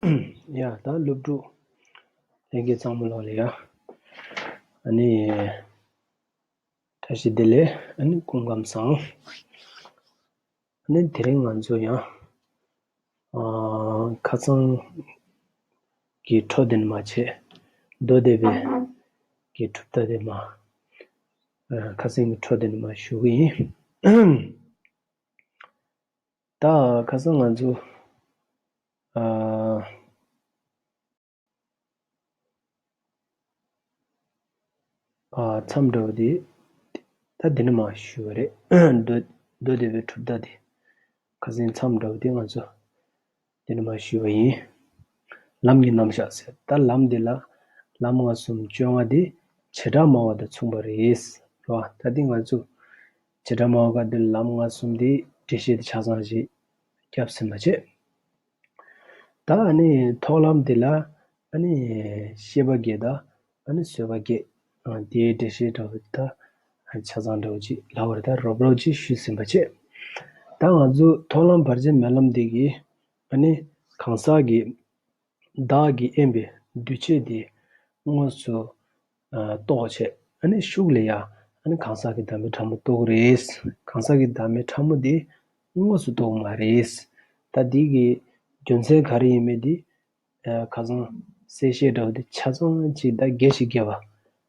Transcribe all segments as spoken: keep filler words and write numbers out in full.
ཡ་ད་སློབ་ཕྲུག་ལྷན་རྒྱས་ཚང་མ་ལོག་ལ་ཡ། ཨ་ནི་བཀྲ་ཤིས་བདེ་ལེགས། ཨ་ནི་སྐུ་ཁམས་བཟང་། ཨ་ནི་དེ་རིང་ང་ཚོ་ཡང་ཨ་ཁ་སང་གི་འཕྲོ་དེ་ནས་མར་བྱས། མདོ་སྡེ་པའི་གི་གྲུབ་མཐའ་དེ་མར་ཨ་ཁ་སང་གི་འཕྲོ་དེ་ནས་མར་ཞུ་གི་ཡིན། ད་ཁ་སང་ང་ཚོ་ཨ་ཨ་མཚམས་འདྲ་བོ་དེ་ད་འདི་ནས་མར་ཞུ་བ་རེད། མདོ་མདོ་སྡེ་པའི་གྲུབ་མཐའ་དེ་ཁ་སང་མཚམས་འདྲ་བོ་དེ་ང་ཚོ་འདི་ནས་མར་ཞུ་བ་ཡིན། ལམ་གྱི་རྣམ་གཞག་ཟེར། ད་ལམ་འདི་ལ་ལམ་ལྔ་གསུམ་བཅོ་ལྔ་དེ་བྱེ་བྲག་སྨྲ་བ་དང་མཚུངས་པ་རེད། རེད་བ། ད་འདི་ང་ཚོ་བྱེ་བྲག་སྨྲ་བ་ག་འདི་ལམ་ལྔ་གསུམ་དེ་འགྲེལ་བཤད་དེ་ཆ་ཚང་ཞིག་བརྒྱབ་ཟིན་པ་བྱས། ད་ཨ་ནི་ཐོག་ལམ་འདི་ལ་ཨ་ནི་བཤད་པ་བརྒྱད་དང་ཨ་ནི་བཟོད་པ་བརྒྱད། ཨ་དེའི་འགྲེལ་བཤད་འདྲ་བོ་ད་ཆ་ཚང་འདྲ་བོ་ཅིག་ལབ་པ་རེད། ད་རོབ་རོབ་ཅིག་ཞུས་ཟིན་པ་བྱས། ད་ང་ཚོ་ཐོག་ལམ་བར་ཆད་མེད་ལམ་འདི་གི་ཨ་ནི་གང་ཟག་གི་བདག་གིས་དབེན་པའི་འདུས་བྱས་དེ་དངོས་སུ་ཨ་རྟོགས་བྱས། ཨ་ནི་ཤུགས་ལ་ཡ་ཨ་ནི་གང་ཟག་གི་བདག་མེད་ཕྲ་མོ་རྟོགས་རེད། གང་ཟག་གི་བདག་མེད་ཕྲ་མོ་དེ་དངོས་སུ་རྟོགས་མ་རེད། ད་འདི་གི་རྒྱུ་མཚན་ག་རེ་ཡིན་མིན་དེ་ཨ་ཁ་སང་གསལ་བཤད་འདྲ་བོ་དེ་ཆ་ཚང་ཅིག་ད་རྒྱས་ཤིག་རྒྱས་པ་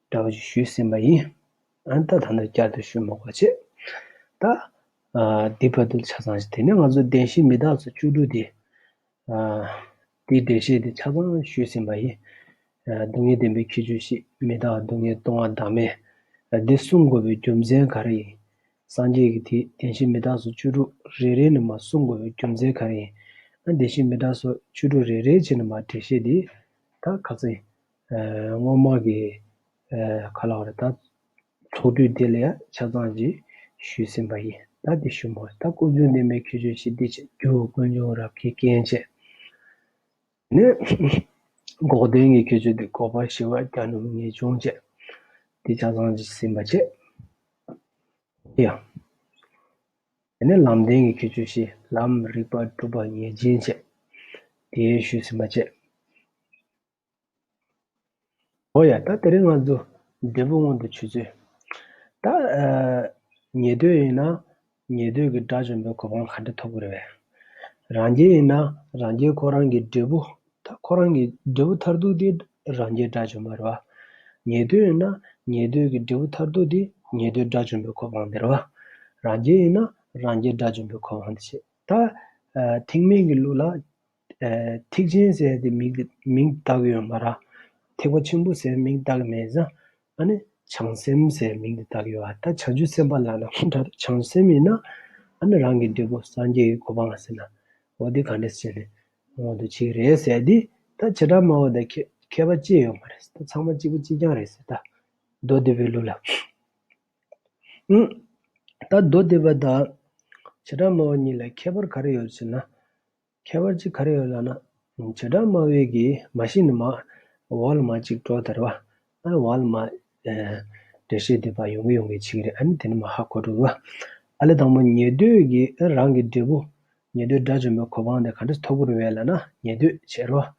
འདྲ་བོ་ཞིག་ཞུས་ཟིན་པ་ཡིན། ཨ་ནི་ད་ད་ལྟ་བསྐྱར་དུ་ཞུ་མ་དགོས་བྱས། ད་ཨ་འདི་བར་དུ་ཆ་ཚང་ཞིག་དེ་ནས་ང་ཚོ་བདེན་བཞི་མི་རྟག་སོགས་བཅུ་དྲུག་དེ། ཨ་དེའི་འགྲེལ་བཤད་དེ་ཆ་ཚང་ཞུས་ཟིན་པ་ཡིན། ཨ་སྡུག་བསྔལ་བདེན་པའི་ཁྱད་ཆོས་བཞི། མི་རྟག་སྡུག་བསྔལ་སྟོང་པ་བདག་མེད། ཨ་འདི་གསུང་དགོས་པའི་རྒྱུ་མཚན་ག་རེ་ཡིན། སངས་རྒྱས་ཀྱིས་དེ་བདེན་བཞི་མི་རྟག་སོགས་བཅུ་དྲུག་རེ་རེ་ནས་མར་གསུང་དགོས་པའི་རྒྱུ་མཚན་ག་རེ་ཡིན། ཨ་བདེན་བཞི་མི་རྟག་སོགས་བཅུ་དྲུག་རེ་རེ་བྱས་ནས་མར་འགྲེལ་བཤད་དེ་ད་ཁ་སང་ཨ་སྔོན་མ་གི་ཨ་ག་ལབ་རེད། ད་ཚོགས་དུས་དེ་ལ་ཡང་ཆ་ཚང་ཅིག་ཞུས་ཟིན་པ་ཡིན། ད་འདི་ཞུ་མ། ད་ཀུན་འབྱུང་བདེན་པའི་ཁྱད་ཆོས་བཞི་འདི་བྱས། རྒྱུ་ཀུན་འབྱུང་རབ་དཀའི་རྐྱེན་བྱས། ནས་འགོག་བདེན་གྱི་ཁྱད་ཆོས་དེ་འགོག་པ་ཞི་བ་གྱ་ནོམ་ངེས་འབྱུང་བྱས། འདི་ཆ་ཚང་ཅིག་ཟིན་པ་བྱས། ཡང་། དེ་ནས་ལམ་བདེན་གྱི་ཁྱད་ཆོས་བཞི། ལམ་རིགས་པ་གྲུབ་པ་ངེས་ཅན་བྱས། དེ་ཞུས་ཟིན་པ་བྱས། འོ་ཡ། ད་དེ་རིང་ང་ཚོ་འབྲས་བུ་སྔོན་དུ་ཆུད་ཟོས། ད་ཨ་ཉེ་དོན་ཡིན་ན་ཉེ་དོན་གྱི་དགྲ་བཅོམ་པའི་གོ་འཕང་ག་འདྲ་ཐོབ་ཀྱི་རེད་པས། རང་རྒྱལ་ཡིན་ན་རང་རྒྱལ་ཁོ་རང་གི་འབྲས་བུ། ད་ཁོ་རང་གི་འབྲས་བུ་མཐར་ཐུག་དེ་རང་རྒྱལ་དགྲ་བཅོམ་པ་རེད་པ། ཉེ་དོན་ཡིན་ན་ཉེ་དོན་གྱི་འབྲས་བུ་མཐར་ཐུག་དེ་ཉེ་དོན་དགྲ་བཅོམ་པའི་གོ་འཕང་དེ་རེད་པ། རང་རྒྱལ་ཡིན་ན་རང་རྒྱལ་དགྲ་བཅོམ་པའི་གོ་འཕང་དེ་བྱེད། ད་ཨ་ཐེག་དམན་གྱི་ལུགས་ལ། ཨ་ཐེག་ཆེན་ཟེར་དེ་མིང་དེ་མིང་བཏགས་ཡོད་མ་རེད། ཐེག་པ་ཆེན་པོ་ཟེར་མིང་བཏགས་མེད་ཙང་། ཨ་ནི་བྱང་སེམས་ཟེར་མིང་དེ་བཏགས་ཡོད་པ། ད་བྱང་ཆུབ་སེམས་དཔའ་ལབ་ན་འདྲ། བྱང་སེམས་ཡིན་ན་ཨ་ནི་རང་གི་འབྲས་བུ་སངས་རྒྱས་ཀྱི་གོ་འཕང་ཟེར་ན། འོ་དེ་ག་འདྲ་བྱས་ནས་འོང་དུ་ཆིག་རེད་ཟེར་དེ། ད་བྱེ་བྲག་སྨྲ་བ་དང་ཁྱད་ཁྱད་པར་ཅི་ཡོད་མ་རེད། ད་ཚང་མ་གཅིག་པ་གཅིག་རྐྱང་རེད་ཟེར། ད་མདོ་སྡེ་པའི་ལུགས་ལ། ཨུ། ད་མདོ་སྡེ་པ་དང་བྱེ་བྲག་སྨྲ་བ་གཉིས་ལ་ཁྱད་པར་ག་རེ་ཡོད་ཟེར་ན། ཁྱད་པར་གཅིག་ག་རེ་ཡོད་ལབ་ན། བྱེ་བྲག་སྨྲ་བའི་གི་མ་གཞི་ནས་མར་འོག་ལ་མར་གཅིག་འགྲོ་དར་བ། ཨ་ནི་འོག་ལ་མར་ཨ་འགྲེལ་བཤད་འདི་པར་ཡོང་གི་ཡོང་གི་ཆིག་རེད། ཨ་ནི་དེ་ནས་མར་ཧ་གོ་འགྲོ་བ། ཨ་ལེ་དང་པོ་ཉེ་དོན་གྱི་ཨ་རང་གི་འབྲས་བུ། ཉེ་དོན་དགྲ་བཅོམ་པའི་གོ་འཕང་དེ་ག་འདྲ་ཐོབ་ཀྱི་རེད་པས་ལབ་ན། ཉེ་དོན་བྱེད་རོགས།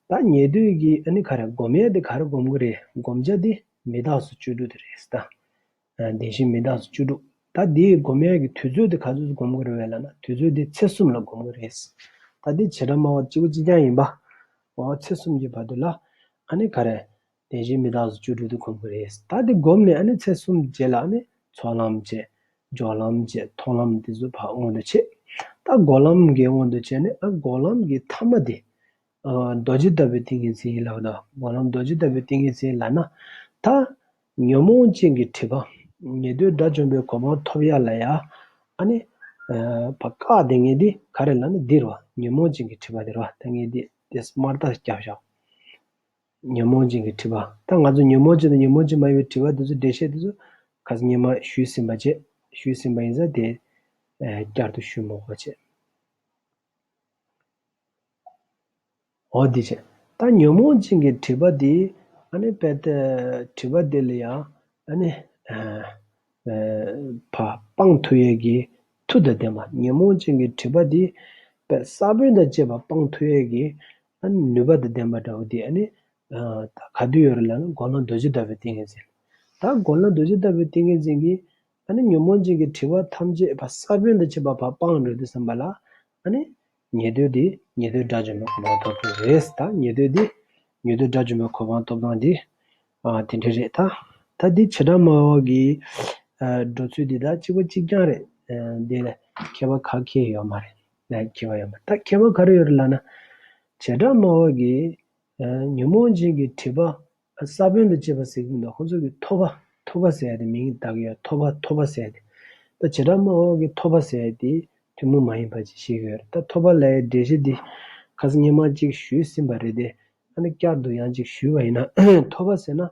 ད་ཉེ་དོན་གྱི་ཨ་ནི་ག་རེ་སྒོམ་ཡས་དེ་ག་རེ་སྒོམ་གྱི་རེད། སྒོམ་བྱ་དེ་མི་རྟག་སོགས་བཅུ་དྲུག་དེ་རེད་ད། ཨ་བདེན་བཞི་མི་རྟག་སོགས་བཅུ་དྲུག་ད་དེའི་སྒོམ་ཡས་ཀྱི་དུས་ཚོད་དེ་ག་ཚོད་སྒོམ་གྱི་རེད་པས་ལབ་ན། དུས་ཚོད་དེ་ཚེས་གསུམ་ལ་སྒོམ་གྱི་རེད། ད་དེ་བྱེ་བྲག་སྨྲ་བ་གཅིག་པ་གཅིག་རྐྱང་ཡིན་པ། འོ་ཚེས་གསུམ་གྱི་བར་དུ་ལ་ཨ་ནི་ག་རེ། བདེན་བཞི་མི་རྟག་སོགས་བཅུ་དྲུག་དེ་སྒོམ་གྱི་རེད། ད་དེ་སྒོམ་ནས་ཨ་ནི་ཚེས་གསུམ་རྗེས་ལ་ཨ་ནི་ཚོགས་ལམ་བྱས། སྦྱོར་ལམ་བྱས། མཐོང་ལམ་དེ་ཚོ་ཕར་སྔོན་དུ་བྱས། ད་འགོག་ལམ་གྱི་སྔོན་དུ་བྱས་ནས། ཨ་འགོག་ལམ་གྱི་ཐ་མ་དེ་ཨ་རྡོ་རྗེ་ལྟ་བུའི་ཏིང་ངེ་འཛིན་ཡིན་ལབ་དང་། འགོག་ལམ་རྡོ་རྗེ་ལྟ་བུའི་ཏིང་ངེ་འཛིན་ལབ་ན། ད་ཉོན་མོངས་ཅན་གྱི་སྒྲིབ་པ། ཉེ་དོན་དགྲ་བཅོམ་པའི་གོ་འཕང་ཐོབ་ཡ་ལ་ཡ་ཨ་ནི་ཨ་ཕར་བཀག་བསྡད་མཁན་དེ་ག་རེ་ལབ་ན་འདི་རེད་པ། ཉོན་མོངས་ཅན་གྱི་སྒྲིབ་པ་དེ་རེད་པ། ད་ངས་འདི་དེ་དམར་རྟགས་བརྒྱབ་བཞག་ཉོན་མོངས་ཅན་གྱི་སྒྲིབ་པ། ད་ང་ཚོ་ཉོན་མོངས་ཅན་དང་ཉོན་མོངས་ཅན་མ་ཡིན་པའི་སྒྲིབ་པ་དེ་ཚོ་འགྲེལ་བཤད་དེ་ཚོ་ཁ་སང་སྔོན་མ་ཞུས་ཟིན་པ་བྱས། ཞུས་ཟིན་པ་ཡིན་ཙང་དེ་ཨ་བསྐྱར་དུ་ཞུ་མ་དགོས་བྱས། འོ་དེ་བྱས། ད་ཉོན་མོངས་ཅན་གྱི་སྒྲིབ་པ་དེ་ཨ་ནི་དཔེ་ད་སྒྲིབ་པ་དེ་ལ་ཡང་ཨ་ནི་ཨ་ཨ་ཕར་སྤང་ཐུབ་ཡས་ཀྱི་མཐུ་དང་ལྡན་པ། ཉོན་མོངས་ཅན་གྱི་སྒྲིབ་པ་དེ་དཔེ་ས་བོན་དང་བཅས་པ་སྤང་ཐུབ་ཡས་ཀྱི་ ཨ་ནི་ནུས་པ་དང་ལྡན་པ་འདྲ་བོ་དེ་ཨ་ནི་ད་ག་དུས་ཡོད་རེད་ལབ་ན། སྒོམ་ལམ་རྡོ་རྗེ་ལྟ་བུའི་ཏིང་ངེ་འཛིན། ད་སྒོམ་ལམ་རྡོ་རྗེ་ལྟ་བུའི་ཏིང་ངེ་འཛིན་གྱིས་ཨ་ནི་ཉོན་མོངས་ཅན་གྱི་སྒྲིབ་པ་ཐམས་ཅད་ཕར་ས་བོན་དང་བཅས་པ་ཕར་སྤངས་འགྲོ་དུས་ཙམ་པ་ལ། ཨ་ནི་ཉེ་དུས་འདི་ཉེ་དུས་དགྲ་བཅོམ་པའི་གོ་འཕང་ཐོབ་ཀྱི་རེད། ད་ཉེ་དུས་འདི་ཉེ་དུས་དགྲ་བཅོམ་པའི་གོ་འཕང་ཐོབ་སྟངས་འདི་ཨ་དེ་འདྲ་རེད། ད་ད་འདི་བྱེ་བྲག་སྨྲ་བ་གི་ཨ་འགྲོ་ཚུལ་འདི་ད་གཅིག་པ་གཅིག་རྐྱང་རེད། ཨ་འདི་ལ་ཁྱད་པར་ག་གེ་ཡོད་མ་རེད། ལ་ཁྱད་པར་ཡོད་མ་རེད། ད་ཁྱད་པར་ག་རེ་ཡོད་རེད་ལབ་ན། བྱེ་བྲག་སྨྲ་བ་གིས་ཨ་ཉོན་མོངས་ཅན་གྱི་སྒྲིབ་པ་ས་བོན་དང་བཅས་པ་ཟེར་གྱི་འདུག་ཁོང་ཚོ་གིས་ཐོབ་པ། ཐོབ་པ་ཟེར་ཡ་དེ་མིང་བཏགས་ཀྱི་ཡོད། ཐོབ་པ། ཐོབ་པ་ཟེར་ཡ་དེ། ད་བྱེ་བྲག་སྨྲ་བ་གིས་ཐོབ་པ་ཟེར་ཡ་དེ་ཐུན་མོང་མ་ཡིན་པ་ཅིག་བཤད་ཀྱི་ཡོད་རེད། ད་ཐོབ་པ་ལབ་ཡའི་འགྲེལ་བཤད་འདི་ཁ་སང་སྔོན་མ་ཅིག་ཞུས་ཟིན་པ་རེད་དེ། ཨ་ནི་བསྐྱར་དུ་ཡང་ཅིག་ཞུས་པ་ཡིན་ན། ཐོབ་པ་ཟེར་ན།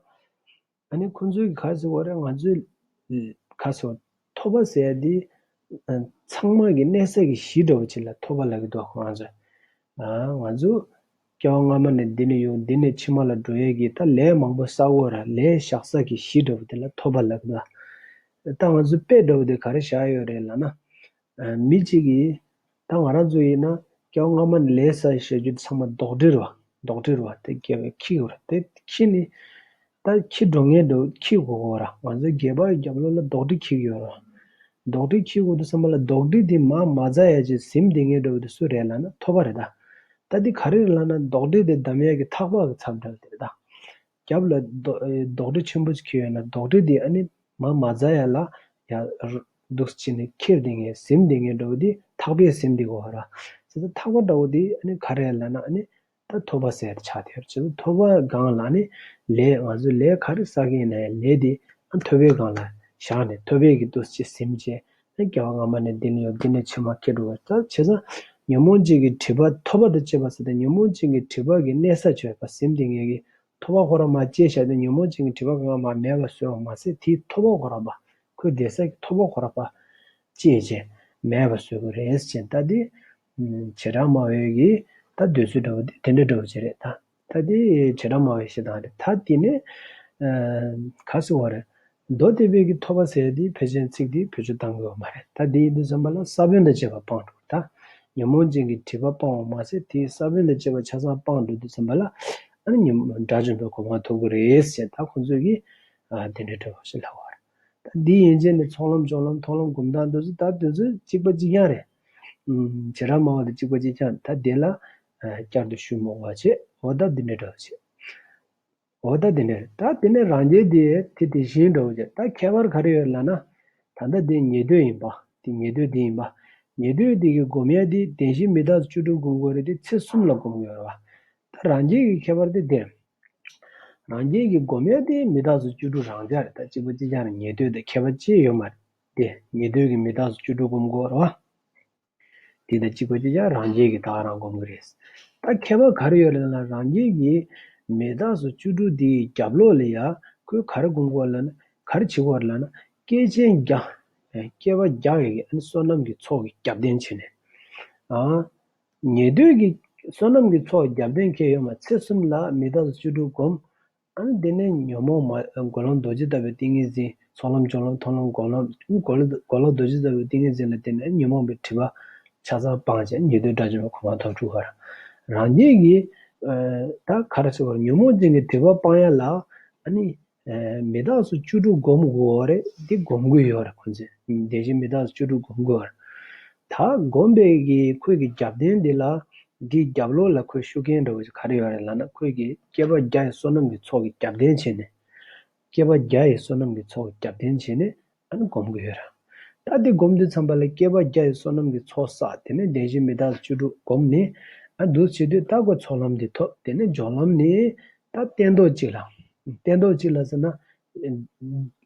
ཨ་ནི་ཁོང་ཚོའི་ག་ཟེར་བ་རེད། ང་ཚོའི་ག་ཟེར་བ། ཐོབ་པ་ཟེར་ཡ་དེ་ཚང་མ་གི་གནས་ས་གི་གཞི་འདྲ་བོ་ཅིག་ལ་ཐོབ་པ་ལབ་ཀྱི་འདུག་ང་ཚོས། ཨ་ང་ཚོ་སྐྱེ་བ་སྔ་མ་ནས་འདི་ནས་ཡོང་། འདི་ནས་ཕྱི་མ་ལ་འགྲོ་ཡས་ཀྱི་ད་ལས་མང་པོ་བསགས་དགོས་ར། ལས་བཞག་ས་གི་གཞི་འདྲ་བོ་དེ་ལ་ཐོབ་པ་ལབ་ཀྱི་འདུག་ད་ང་ཚོ་དཔེ་འདྲ་བོ་དེ་ག་རེ་བཞག་ཡོད་རེད་ལབ་ན། ཨ་མི་གཅིག་གིས་ད་ང་རང་ཚོ་ཡིན་ན་སྐྱེ་བ་སྔ་མ་ནས་ལས་བསགས་བཞག་རྒྱུ་དེ་ཚང་མ་རྡོག་སྒྲིལ་རེད་བ། རྡོག་སྒྲིལ་རེད་བ། དེ་སྐྱེ་བའི་ཁྱི་ཡོད་རེད། དེ་ཁྱི་ནི་ད་ཁྱི་འགྲོ་ངེས་འགྲོ་ཁྱི་དགོས་གོ་ར། ང་ཚོའི་སྒལ་པ་ཡི་རྒྱབ་ལོགས་ལ་རྡོག་སྒྲིལ་ཁྱི་ཡོད་རེད་བ། རྡོག་སྒྲིལ་ཁྱི་དགོས་དུས་ཙམ་པ་ལ་རྡོག་སྒྲིལ་དེ་མར་མ་འཛག་ཡ་ཅིག་ཟིམ་བསྡད་མཁན་འདྲ་བོ་དེ་སུ་རེད་ལབ་ན་ཐོབ་པ་རེད་ད། ད་དེ་ག་རེ་རེད་ལབ་ན་རྡོག་སྒྲིལ་དེ་བསྡམ་ཡ་གི་ཐག་པ་གི་ཚབ་འདྲ་བོ་དེ་རེད་ད། རྒྱབ་ལ་རྡོ་ཨེ་རྡོག་སྒྲིལ་ཆེན་པོ་ཅིག་འཁྱེར་ཡོད་ན་རྡོག་སྒྲིལ་དེ་ཨ་ནི་མར་མ་འཛག་ཡ་ལ་ཡ་རུ་འདུག་སེ་བྱས་ནས་འཁྱེར་བསྡད་མཁན་ཟིམ་བསྡད་མཁན་འདྲ་བོ་དེ་ཐག་པས་ཟིམ་བསྡད་དགོས་པ་ར། བྱས་ཙང་ཐག་པ་འདྲ་བོ་དེ་ཨ་ནི་ག་རེ་ལབ་ན་ཨ་ནི་ད་ཐོབ་པ་ཟེར་ཆགས་བསྡད་ཡོད་རེད། བྱས་ཙང་ཐོབ་པ་སྒང་ལ་ཨ་ནི་ལས་ང་ཚོས་ལས་ག་རེ་བསགས་ཀྱི་ཡིན་ན་ཡང་ལས་དེ་ཨ་ཐོབ་པའི་སྒང་ལ་བཞག་ནས་ཐོབ་པའི་གི་འདུག་སེ་ཟིམ་བྱས་ཨ་སྐྱེ་བ་སྔ་མ་ནས་འདི་ནས་ཡོང་། འདི་ནས་ཕྱི་མ་སྐྱེ་འགྲོ་བ་ད། བྱས་ཙང་ཉོན་མོངས་ཅན་གྱི་སྒྲིབ་པ་ཐོབ་པ་དང་བཅས་པ་ཟེར་ཏེ་ཉོན་མོངས་ཅན་གྱི་སྒྲིབ་པ་གི་གནས་ས་ཆོད་པ་ཟིམ་བསྡད་མཁན་གྱི་ཐོབ་པ་ཁོ་རང་མར་བཅད་བཞག་སྟེ་ཉོན་མོངས་ཅན་གྱི་སྒྲིབ་པ་གང་མར་མེད་པ་བཟོས་པ་མ་ཟད། དེའི་ཐོབ་པ་ཁོ་རང་པ་ཁོའི་བསྡད་ས་ཀྱི་ཐོབ་པ་ཁོ་རང་པ་བཅད་བྱས་མེད་པ་བཟོ་དགོས་རེད་ཟེར། ད་དེ་བྱེ་བྲག་སྨྲ་བའི་གི་ད་འདོད་ཚུལ་འདྲ་བོ་དེ་དེ་འདྲ་འདྲ་བོ་ཅིག་རེད་ད། ད་དེ་བྱེ་བྲག་སྨྲ་བའི་བཤད་སྟངས་རེད། ད་དེ་ནས་ག་ཟེར་བ་རེད། མདོ་སྡེ་པའི་གི་ཐོབ་པ་ཟེར་དེ་ཕལ་ཆེར་ཚིག་དེ་བེད་སྤྱོད་བཏང་དགོས་པ་མ་རེད། ད་དེ་ཡིན་དུས་ཙམ་པ་ལ་ས་བོན་དང་བཅས་པ་སྤངས་འགྲོ། ད་ཉོན་མོངས་ཅན་གྱི་སྒྲིབ་པ་སྤངས་པ་མ་ཟད་དེའི་ས་བོན་དང་བཅས་པ་ཆ་ཚང་སྤངས་འགྲོ་དུས་ཙམ་པ་ལ་ཨ་ནི་ཉོན་དགྲ་བཅོམ་པའི་གོ་འཕང་ཐོབ་ཀྱི་རེད་ཟེར། ད་ཁོང་ཚོས་ཀྱིས་ཨ་དེ་འདྲའི་འདྲ་བོ་ཞིག་ལབ་པ་རེད། ད་འདི་ཡན་ཆད་ནས་ཚོགས་ལམ་སྦྱོར་ལམ་མཐོང་ལམ་སྒོམ་སྟངས་འདི་ཚོ་ད་དེ་ཚོ་གཅིག་པ་གཅིག་རྐྱང་རེད། ཨུམ། བྱེ་བྲག་སྨྲ་བ་དང་གཅིག་པ་གཅིག་རྐྱང་། ད་དེ་ལ་ཨ་བསྐྱར་དུ་ཞུ་མི་དགོས་པ་བྱས། འོ་ད་འདི་འདྲའི་འདྲ་བོ་བྱས། འོ་ད་དེ་ནས་ད་དེ་ནས་རང་རྒྱལ་དེ་དེ་དེ་བཞིན་འགྲོ་བ་ཅིག་ད་ཁྱད་པར་ག་རེ་ཡོད་ལབ་ན། ད་ལྟ་དེ་ཉེ་དོད་ཡིན་པ། དེ་ཉེ་དོད་དེ་ཡིན་པ། ཉེ་དོད་དེ་གི་སྒོམ་ཡ་དེ་བདེན་བཞི་མི་རྟག་སོགས་བཅུ་དྲུག་སྒོམ་དགོས་རེད་དེ་ཚེ་གསུམ་ལ་སྒོམ་དགོས་རེད་བ། ད་རང་རྒྱལ་གྱི་ཁྱད་པར་དེ་དེ། རང་རྒྱལ་གྱི་སྒོམ་ཡ་དེ་མི་རྟག་སོགས་བཅུ་དྲུག་རང་རྐྱ་རེད། ད་གཅིག་པ་གཅིག་རྐྱང་རེད། ཉེ་དོད་དེ་ཁྱད་པར་ཅི་ཡོད་མ་རེད། དེ་ཉེ་དོད་ཀྱི་མི་རྟག་སོགས་བཅུ་དྲུག་སྒོམ་དགོས་རེད་བ། དེ་དང་གཅིག་པ་གཅིག་རྐྱང་རང་རྒྱལ་གྱིས་ད་ག་རང་སྒོམ་གྱི་རེད། ད་ཁྱད་པར་ག་རེ་ཡོད་རེད་ལབ་ན་རང་རྒྱལ་གྱིས་མི་རྟག་སོགས་བཅུ་དྲུག་དེའི་རྒྱབ་ལོགས་ལ་ཡ་ཁོས་ག་རེ་སྒོམ་དགོས་ལབ་ན་ག་རེ་བྱེད་དགོས་རེད་ལབ་ན་བསྐལ་ཆེན་བརྒྱ། བསྐལ་པ་བརྒྱ་ཡི་བསོད་ནམས་ཀྱི་ཚོགས་ཀྱི་རྒྱབ་རྟེན་བྱས་ནས། ཨ། ཉེ་དོད་ཀྱི་བསོད་ནམས་ཀྱི་ཚོགས་རྒྱབ་རྟེན་གྱི་ཡོད་མ་ཚེ་གསུམ་ལ་མི་རྟག་སོགས་བཅུ་དྲུག་སྒོམ། ཨ་ནི་དེ་ནས་ཉོན་མོངས་མ་སྒོམ་ལམ་རྡོ་རྗེ་ལྟ་བུའི་ཏིང་ངེ་འཛིན། ཚོགས་ལམ་སྦྱོར་ལམ་མཐོང་ལམ་སྒོམ་ལམ། སྒོམ་ལམ་སྒོམ་ལམ་རྡོ་རྗེ་ལྟ་བུའི་ཏིང་ངེ་འཛིན་ལ་བརྟེན་ནས་ཉོན་མོངས་པའི་སྒྲིབ་པ་ཆ་ཚང་སྤངས་བྱས་ཉེ་དོད་དགྲ་བཅོམ་པའི་གོ་འཕང་ཐོབ་ཚུགས་པ་རེད། རང་རྒྱལ་གྱིས་ཨ་ད་ག་རེ་ཟེར་བ་རེད། ཉོན་མོངས་ཅན་གྱི་སྒྲིབ་པ་སྤང་ཡ་ལ་ཨ་ནི་ཨ་མི་རྟག་སོགས་བཅུ་དྲུག་སྒོམ་དགོས་རེད། འདི་སྒོམ་གྱི་ཡོད་རེད་ཁོ་ཚོས། བདེན་བཞི་མི་རྟག་སོགས་བཅུ་དྲུག་སྒོམ་དགོས་རེད། ད་སྒོམ་པའི་གི་ཁོའི་གི་རྒྱབ་རྟེན་འདི་ལ་འདིའི་རྒྱབ་ལོགས་ལ་ཁོའི་ཤུགས་རྐྱེན་འདྲ་བོ་ཞིག་ག་རེ་ཡོད་རེད་ལབ་ན་ཁོའི་གི་བསྐལ་པ་བརྒྱ་ཡི་བསོད་ནམས་ཀྱི་ཚོགས་ཀྱི་རྒྱབ་རྟེན་བྱས་ནས། བསྐལ་པ་བརྒྱ་ཡི་བསོད་ནམས་ཀྱི་ཚོགས་ཀྱི་རྒྱབ་རྟེན་བྱས་ནས་ཨ་ནི་སྒོམ་གྱི་ཡོད་རེད། ད་འདི་སྒོམ་དུས་ཙམ་པ་ལ་བསྐལ་པ་བརྒྱ་ཡི་བསོད་ནམས་ཀྱི་ཚོགས་བསགས། དེ་ནས་བདེན་བཞི་མི་རྟག་བཅུ་དྲུག་སྒོམ་ནས་ཨ་འདུག་བྱེད་དུས་ད་ཁོ་ཚོགས་ལམ་འདི་ཐོབ། དེ་ནས་སྦྱོར་ལམ་ནས་ད་སྟན་ཐོག་གཅིག་ལ། སྟན་ཐོག་གཅིག་ལ་ཟེར་ན།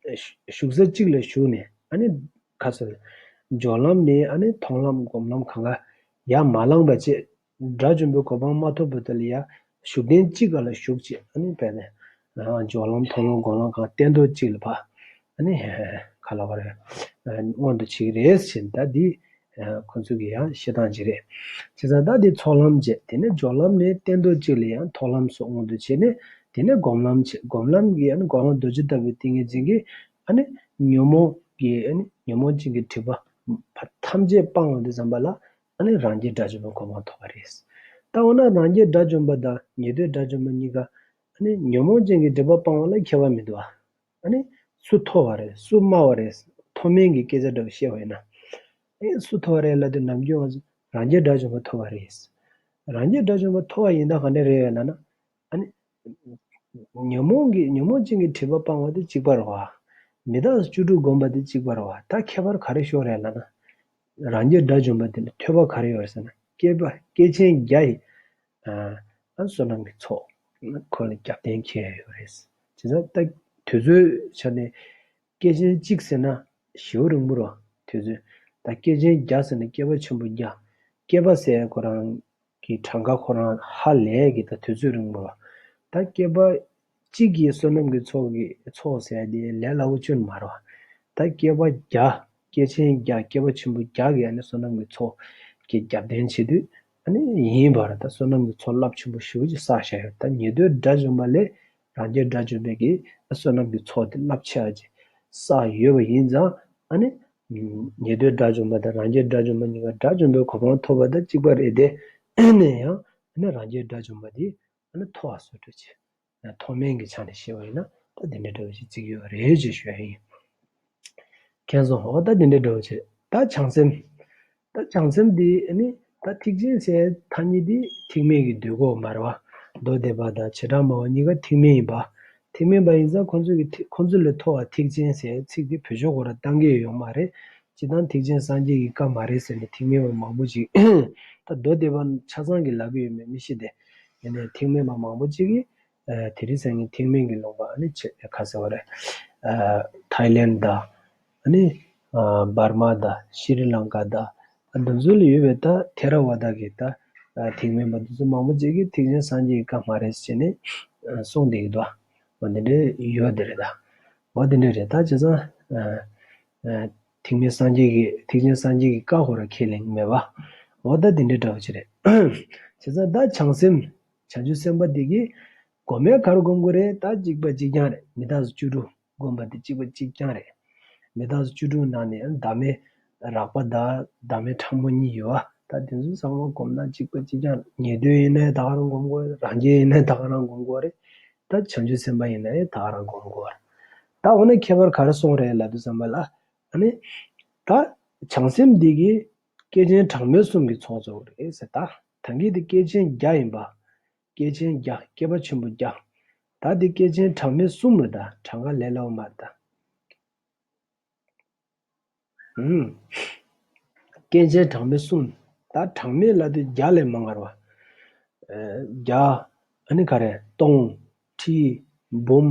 བཞུགས་ས་གཅིག་ལ་བཞུགས་ནས་ཨ་ནི་ག་ཟེར། སྦྱོར་ལམ་ནས་ཨ་ནི་མཐོང་ལམ་སྒོམ་ལམ་གང་ག་ཡར་མ་ལངས་པ་བྱས། དགྲ་བཅོམ་པའི་གོ་འཕང་མ་ཐོབ་བར་དུ་ལ་ཡ་བཞུགས་གདན་གཅིག་སྒང་ལ་བཞུགས་བྱས་ཨ་ནི་བས་ནས་སྦྱོར་ལམ་མཐོང་ལམ་སྒོམ་ལམ་གང་སྟན་ཐོག་གཅིག་ལ་ཕ་ཨ་ནི་ག་ལ་བ་རེད། མངོན་དུ་བྱེད་ཀྱི་རེད་ཟེར། ད་འདི་ཁོ་ཚོ་གི་ཡང་བཤད་སྟངས་ཅིག་རེད། བྱས་ཙང་ད་འདི་ཚོགས་ལམ་བྱས། དེ་ནས་སྦྱོར་ལམ་ནས་སྟན་ཐོག་གཅིག་ལ་ཡང་མཐོང་ལམ་སོགས་མངོན་དུ་བྱས་ནས་དེ་ནས་སྒོམ་ལམ་བྱས། སྒོམ་ལམ་གྱི་ཨ་ནི་སྒོམ་ལམ་རྡོ་རྗེ་ལྟ་བུའི་ཏིང་ངེ་འཛིན་གྱིས་ཨ་ནི་ཉོན་མོངས་ཀྱི་ཨ་ནི་ཉོན་མོངས་ཅན་གྱི་སྒྲིབ་པ་ཐམས་ཅད་སྤངས་པ་དུས་ཙམ་པ་ལ། ཨ་ནི་རང་རྒྱལ་དགྲ་བཅོམ་པའི་གོ་འཕང་ཐོབ་པ་རེད། ད་འོ་ན་རང་རྒྱལ་དགྲ་བཅོམ་པ་དང་ཉེ་འདོད་དགྲ་བཅོམ་པ་གཉིས་ཀ་ཨ་ནི་ཉོན་མོངས་ཅན་གྱི་སྒྲིབ་པ་སྤང་བ་ལ་ཁྱད་པར་མི་འདུག་བ། ཨ་ནི་སུ་མཐོ་བ་རེད་སུ་དམའ་བ་རེད། མཐོ་དམན་གྱི་སྐད་ཆ་འདྲ་བོ་བཤད་པ་ཡིན་ན། ཨེ་སུ་མཐོ་བ་རེད་ལབ་དུས་ནམ་རྒྱུན་ང་ཚོ་རང་རྒྱལ་དགྲ་བཅོམ་པ་མཐོ་བ་རེད། རང་རྒྱལ་དགྲ་བཅོམ་པ་མཐོ་བ་ཡིན་ད་ག་འདྲ་རེད་ལབ་ན། ཨ་ནི། ཉོན་མོངས་ཀྱི་ཉོན་མོངས་ཅན་གྱི་སྒྲིབ་པ་སྤང་བ་དེ་གཅིག་པ་རེད་བ། མི་རྟག་སོགས་བཅུ་དྲུག་བསྒོམ་པ་དེ་གཅིག་པ་རེད་བ། ད་ཁྱད་པར་ག་རེ་ཤོར་རེད་ལབ་ན། རང་རྒྱལ་དགྲ་བཅོམ་པ་དེ་ལ་ཐོས་པ་ག་རེ་ཡོད་རེད་ཟེར་ན་བསྐལ་པ་བསྐལ་ཆེན་བརྒྱ་ཡི་ཨ་བསོད་ནམས་ཀྱི་ཚོགས་ཁོ་ལ་རྒྱབ་རྟེན་འཁྱེར་ཡོད་རེད། བྱས་ཙང་ད་དུས་ཚོད་ཆ་ནས་བསྐལ་ཆེན་གཅིག་ཟེར་ན་ཞེ་པོ་རིང་པོ་རེད་བ། དུས་ཚོད་ད་བསྐལ་ཆེན་བརྒྱ་ཟེར་ན་བསྐལ་པ་ཆེན་པོ་བརྒྱ། བསྐལ་པ་ཟེར་ཁོ་རང་གི་གྲངས་ཀ་ཁོ་རང་ཧ་ལས་ཀྱི་ད་དུས་ཚོད་རིང་པོ་རེད་བ། ད་བསྐལ་པ་གཅིག་གི་བསོད་ནམས་ཀྱི་ཚོགས་ཀྱི་ཚོགས་ཟེར་དེ་ལས་སླ་བོ་ཅུང་མ་རེད་བ། ད་བསྐལ་པ་བརྒྱ་བསྐལ་ཆེན་བརྒྱ་བསྐལ་པ་ཆེན་པོ་བརྒྱ་གི་ཨ་ནི་བསོད་ནམས་ཀྱི་ཚོགས་ཀྱི་རྒྱབ་རྟེན་བྱེད་དུས་ཨ་ནི་ཡིན་པར་ད་བསོད་ནམས་ཀྱི་ཚོགས་རླབས་ཆེན་པོ་ཞེ་པོ་ཅིག་བསགས་བཞག་ཡོད། ད་ཉེ་འདོད་དགྲ་བཅོམ་པ་ལས་རང་རྒྱལ་དགྲ་བཅོམ་པའི་གི་བསོད་ནམས་ཀྱི་ཚོགས་དེ་རླབས་ཆེ་བ་ཅིག་བསགས་ཡོད་པ་ཡིན་ཙང་ཨ་ནི། ཉེ་འདོད་དགྲ་བཅོམ་པ་དང་རང་རྒྱལ་དགྲ་བཅོམ་པ་གཉིས་ཀ་དགྲ་བཅོམ་པའི་གོ་འཕང་ཐོབ་པ་དང་གཅིག་པ་རེད་དེ། ཨ་ནི་ཡང་ཨ་ནི་རང་རྒྱལ་དགྲ་བཅོམ་པ་དེ་ཨ་ནི་མཐོ་བ་བཟོ་འདྲ་ཅིག་མཐོ་དམན་གྱི་ཆ་ནས་བཤད་པ་ཡིན་ན་ད་དེ་འདྲ་འདྲ་བོ་ཞིག་བརྩི་གི་ཡོད་རེད་ཅེས་ཞུ་ཡ་ཡིན། མཁྱེན་སོང་། འོ་ད་དེ་འདྲ་འདྲ་བོ་ཅིག་ད་བྱང་སེམས། ད་བྱང་སེམས་འདི་ཨ་ནི་ད་ཐེག་ཆེན་ཟེར་ཐ་སྙད་འདི་ཐེག་དམན་གྱི་འདོད་དགུ་མ་རེད་བ། མདོ་སྡེ་པ་དང་བྱེ་བྲག་སྨྲ་བ་གཉིས་ཀ་ཐེག་དམན་ཡིན་པ། ཐེག་དམན་པ་ཡིན་ཙང་ཁོང་ཚོས་ཀྱི་ཐེ་ཁོང་ཚོ་ལས་མཐོ་བ་ཐེག་ཆེན་ཟེར་ཚིག་འདི་བེད་སྤྱོད་ཁོ་རང་བཏང་གི་ཡོད་མ་རེད། སྤྱིར་བཏང་ཐེག་ཆེན་སངས་རྒྱས་ཀྱི་བཀའ་མ་རེད་ཟེར་ནས་ཐེག་དམན་པ་མང་པོ་ཅིག་ད་མདོ་སྡེ་པ་ཆ་ཚང་གིས་ལབ་ཀྱི་ཡོད་མེད་མི་ཤེས་ཏེ། ཡིན་ནའི་ཐེག་དམན་པ་མང་པོ་ཅིག་གིས། ཨ་དེ་རིང་སང་ཉིན་ཐེག་དམན་གྱི་ལུང་པ་ཨ་ནི་ཆེ་ག་ཟེར་བ་རེད། ཨ་ཐའི་ལེན་དང་། ཨ་ནི་ཨ་འབར་མ་དང་ཤྲི་ལང་ཀ་དང་། ཨ་འདི་ཚོ་ལ་ཡོད་པའི་ད་ཐེ་ར་ཝ་ད་གི་ད་ཨ་ཐེག་དམན་པ་འདི་ཚོ་མང་པོ་ཅིག་གིས་ཐེག་ཆེན་སངས་རྒྱས་ཀྱི་བཀའ་མ་རེད་ཟེར་ནས་ཨ་གསུངས་བསྡད་ཀྱི་འདུག་འོ་འདི་འདྲའི་ཡོད་འདི་རེད་ད། འོ་འདི་འདྲ་རེད་ད། བྱས་ཙང་ཨ་ཨ་ཐེག་དམན་སངས་རྒྱས་ཀྱི་ཐེག་ཆེན་སངས་རྒྱས་ཀྱི་བཀའ་ཁོ་རང་ཁས་ལེན་གྱི་མེད་པ། འོ་ད་འདི་འདྲའི་འདྲ་བོ་ཅིག་རེད། བྱས་ཙང་ད་བྱང་སེམས། བྱང་ཆུབ་སེམས་དཔའ་འདི་གིས་སྒོམ་ཡ་ག་རེ་སྒོམ་དགོས་རེད། ད་གཅིག་པ་གཅིག་རྐྱང་རེད། མི་རྟག་སོགས་བཅུ་དྲུག་སྒོམ་པ་དེ་གཅིག་པ་གཅིག་རྐྱང་རེད། མི་རྟག་སོགས་བཅུ་དྲུག་ནང་ནས་ཡང་བདག་མེད་རགས་པ་དང་བདག་མེད་ཕྲ་མོ་གཉིས་ཡོད་པ། ད་དེ་ཚོ་ཚང་མ་སྒོམ་ན་གཅིག་པ་གཅིག་རྐྱང་རེད། ཉེ་འདོད་ཡིན་ན་ཡང་ད་ག་རང་སྒོམ་དགོས་རེད། རང་རྒྱལ་ཡིན་ན་ཡང་ད་ག་རང་སྒོམ་དགོས་རེད། ད་བྱང་ཆུབ་སེམས་དཔའ་ཡིན་ན་ཡང་ད་ག་རང་སྒོམ་དགོས་རེད། ད་འོ་ན་ཁྱད་པར་ག་རེ་སོང་རེད་ལབ་དུས་ཙམ་པ་ལ། ཨ་ནི། ད་བྱང་སེམས་འདི་གིས་བསྐལ་ཆེན་གྲངས་མེད་གསུམ་གྱི་ཚོགས་རྫོགས་རེད་ཟེར་ད། ད་གིན་དེ་བསྐལ་ཆེན་བརྒྱ་ཡིན་པ། བསྐལ་ཆེན་བརྒྱ་བསྐལ་པ་ཆེན་པོ་བརྒྱ། ད་དེ་བསྐལ་ཆེན་གྲངས་མེད་གསུམ་རེད་ད། གྲངས་ཀ་ལས་སླ་བོ་མ་རེད་ད། ཨུམ། བསྐལ་ཆེན་གྲངས་མེད་གསུམ། ད་གྲངས་མེད་ལབ་དུས་བརྒྱ་ལས་མང་ང་རེད་བ། ཨ་བརྒྱ། ཨ་ནི་ག་རེ་སྟོང་། ཁྲི། འབུམ།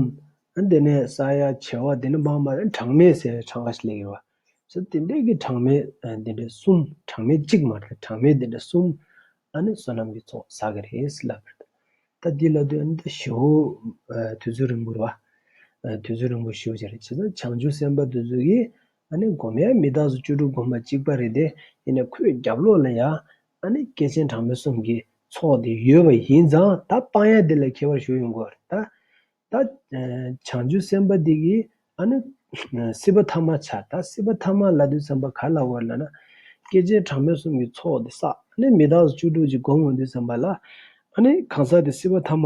ཨ་དེ་ནས་ས་ཡ་བྱེ་བ་དེ་ནས་མང་མང་གྲངས་མེད་ཟེར་གྲངས་ཀ་ཞིག་སླེབས་ཡོད་བ། ཟེར་དེ་འདྲས་ཀྱི་གྲངས་མེད་ཨ་དེ་འདྲས་གསུམ། གྲངས་མེད་གཅིག་མ་རེད། གྲངས་མེད་དེ་འདྲས་གསུམ། ཨ་ནི་བསོད་ནམས་ཀྱི་ཚོགས་བསགས་ཀྱི་རེད་ཟེར་ལབ་པ་རེད། ད་འདི་ལབ་དུས་ཨ་ནི་ད་ཞེ་པོ་ཨ་དུས་ཚོད་རིང་པོ་རེད་བ། ཨ་དུས་ཚོད་རིང་པོ་ཞེ་པོ་ཅིག་རེད། བྱས་ཙང་བྱང་ཆུབ་སེམས་དཔའ་དེ་ཚོ་གིས་ཨ་ནི་སྒོམ་ཡ་མི་རྟག་སོགས་བཅུ་དྲུག་སྒོམ་པ་གཅིག་པ་རེད་དེ། ཡིན་ནའི་ཁོའི་རྒྱབ་ལོགས་ལ་ཡ་ཨ་ནི་བསྐལ་ཆེན་གྲངས་མེད་གསུམ་གྱི་ཚོགས་དེ་ཡོད་པ་ཡིན་ཙང་ད་སྤང་ཡ་དེ་ལ་ཁྱད་པར་ཞིག་ཡོང་གི་རེད་ད། ད་ཨ་བྱང་ཆུབ་སེམས་དཔའ་འདི་གིས་ཨ་ནི་ཨ་སྲིད་པ་ཐ་མ་ཆགས། ད་སྲིད་པ་ཐ་མ་ལབ་དུས་ཙམ་པ་ག་རེ་ལབ་དགོས་རེད་ལབ་ན། བསྐལ་ཆེན་གྲངས་མེད་གསུམ་གྱི་ཚོགས་དེ་བསགས། ཨ་ནི་མི་རྟག་སོགས་བཅུ་དྲུག་ཅིག་སྒོམ་འོང་དུས་ཙམ་པ་ལ། ཨ་ནི་གང་ཟག་དེ་སྲིད་པ་ཐ་མ།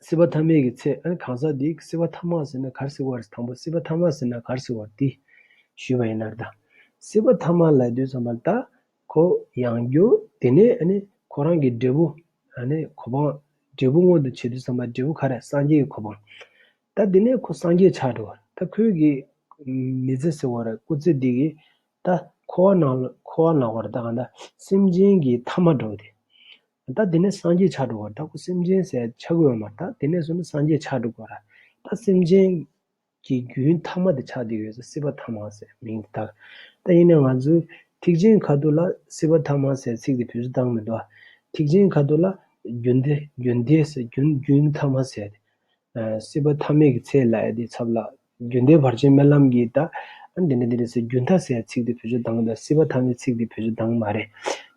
སྲིད་པ་ཐ་མའི་གི་ཚེ། ཨ་ནི་གང་ཟག་དེ་སྲིད་པ་ཐ་མ་ཟེར་ན་ག་རེ་ཟེར་དགོས་རེད། དང་པོ་སྲིད་པ་ཐ་མ་ཟེར་ན་ག་རེ་ཟེར་དགོས་རེད་དེ་ཞུས་པ་ཡིན་ན་རེད་ད། སྲིད་པ་ཐ་མ་ལབ་དུས་ཙམ་པ་ལ་ད། ཁོ་ཡང་རྒྱུ་དེ་ནས་ཨ་ནི་ཁོ་རང་གི་འབྲས་བུ། ཨ་ནི་གོ་འཕང་། འབྲས་བུ་མངོན་དུ་བྱེད་དུས་ཙམ་པ་འབྲས་བུ་ག་རེ། སངས་རྒྱས་ཀྱི་གོ་འཕང་། ད་དེ་ནས་ཁོ་སངས་རྒྱས་ཆགས་འགྲོ་བ། ད་ཁོའི་གི་མི་ཚེ་ཟེར་བ་རེད། སྐུ་ཚེ་འདི་གི་ད་འཁོར་བ་ནང་ལ་འཁོར་བ་ནང་བར་ད་གང་ད་སེམས་ཅན་གྱི་ཐ་མ་འགྲོ་དེ། ད་དེ་ནས་སངས་རྒྱས་ཆགས་འགྲོ་བ། ད་ཁོ་སེམས་ཅན་ཟེར་ཆགས་ཀྱི་ཡོད་མ་རེད། ད་དེ་ནས་བཟུང་ནས་སངས་རྒྱས་ཆགས་འགྲོ་དགོས་ར། ད་སེམས་ཅན་གྱི་རྒྱུན་ཐ་མ་དེ་ཆགས་བསྡད་ཡོད་ཙང་སྲིད་པ་ཐ་མ་ཟེར་མིང་དེ་བཏགས། ད་ཡིན་ནའི་ང་ཚོས་ཐེག་ཆེན་ཁ་ཐུག་ལ་སྲིད་པ་ཐ་མ་ཟེར་ཚིག་དེ་བེད་སྤྱོད་བཏང་མི་འདུག་ཐེག་ཆེན་ཁ་ཐུག་ལ་རྒྱུན་མཐའ། རྒྱུན་མཐའ་ཟེར། རྒྱུན། རྒྱུན་ཐ་མ་ཟེར། ཨ་སྲིད་པ་ཐ་མའི་གི་ཚེ་ལ་ཡ་དེ་ཚབ་ལ། རྒྱུན་མཐའི་བར་ཆད་སྨོན་ལམ་གྱི་ད། ཨ་འདི་འདྲ་འདི་འདྲ་ཟེར་རྒྱུན་མཐའ་ཟེར་ཚིག་དེ་བེད་སྤྱོད་བཏང་གི་འདུག་སྲིད་པ་ཐ་མའི་ཚིག་དེ་བེད་སྤྱོད་བཏང་གི་མ་རེད།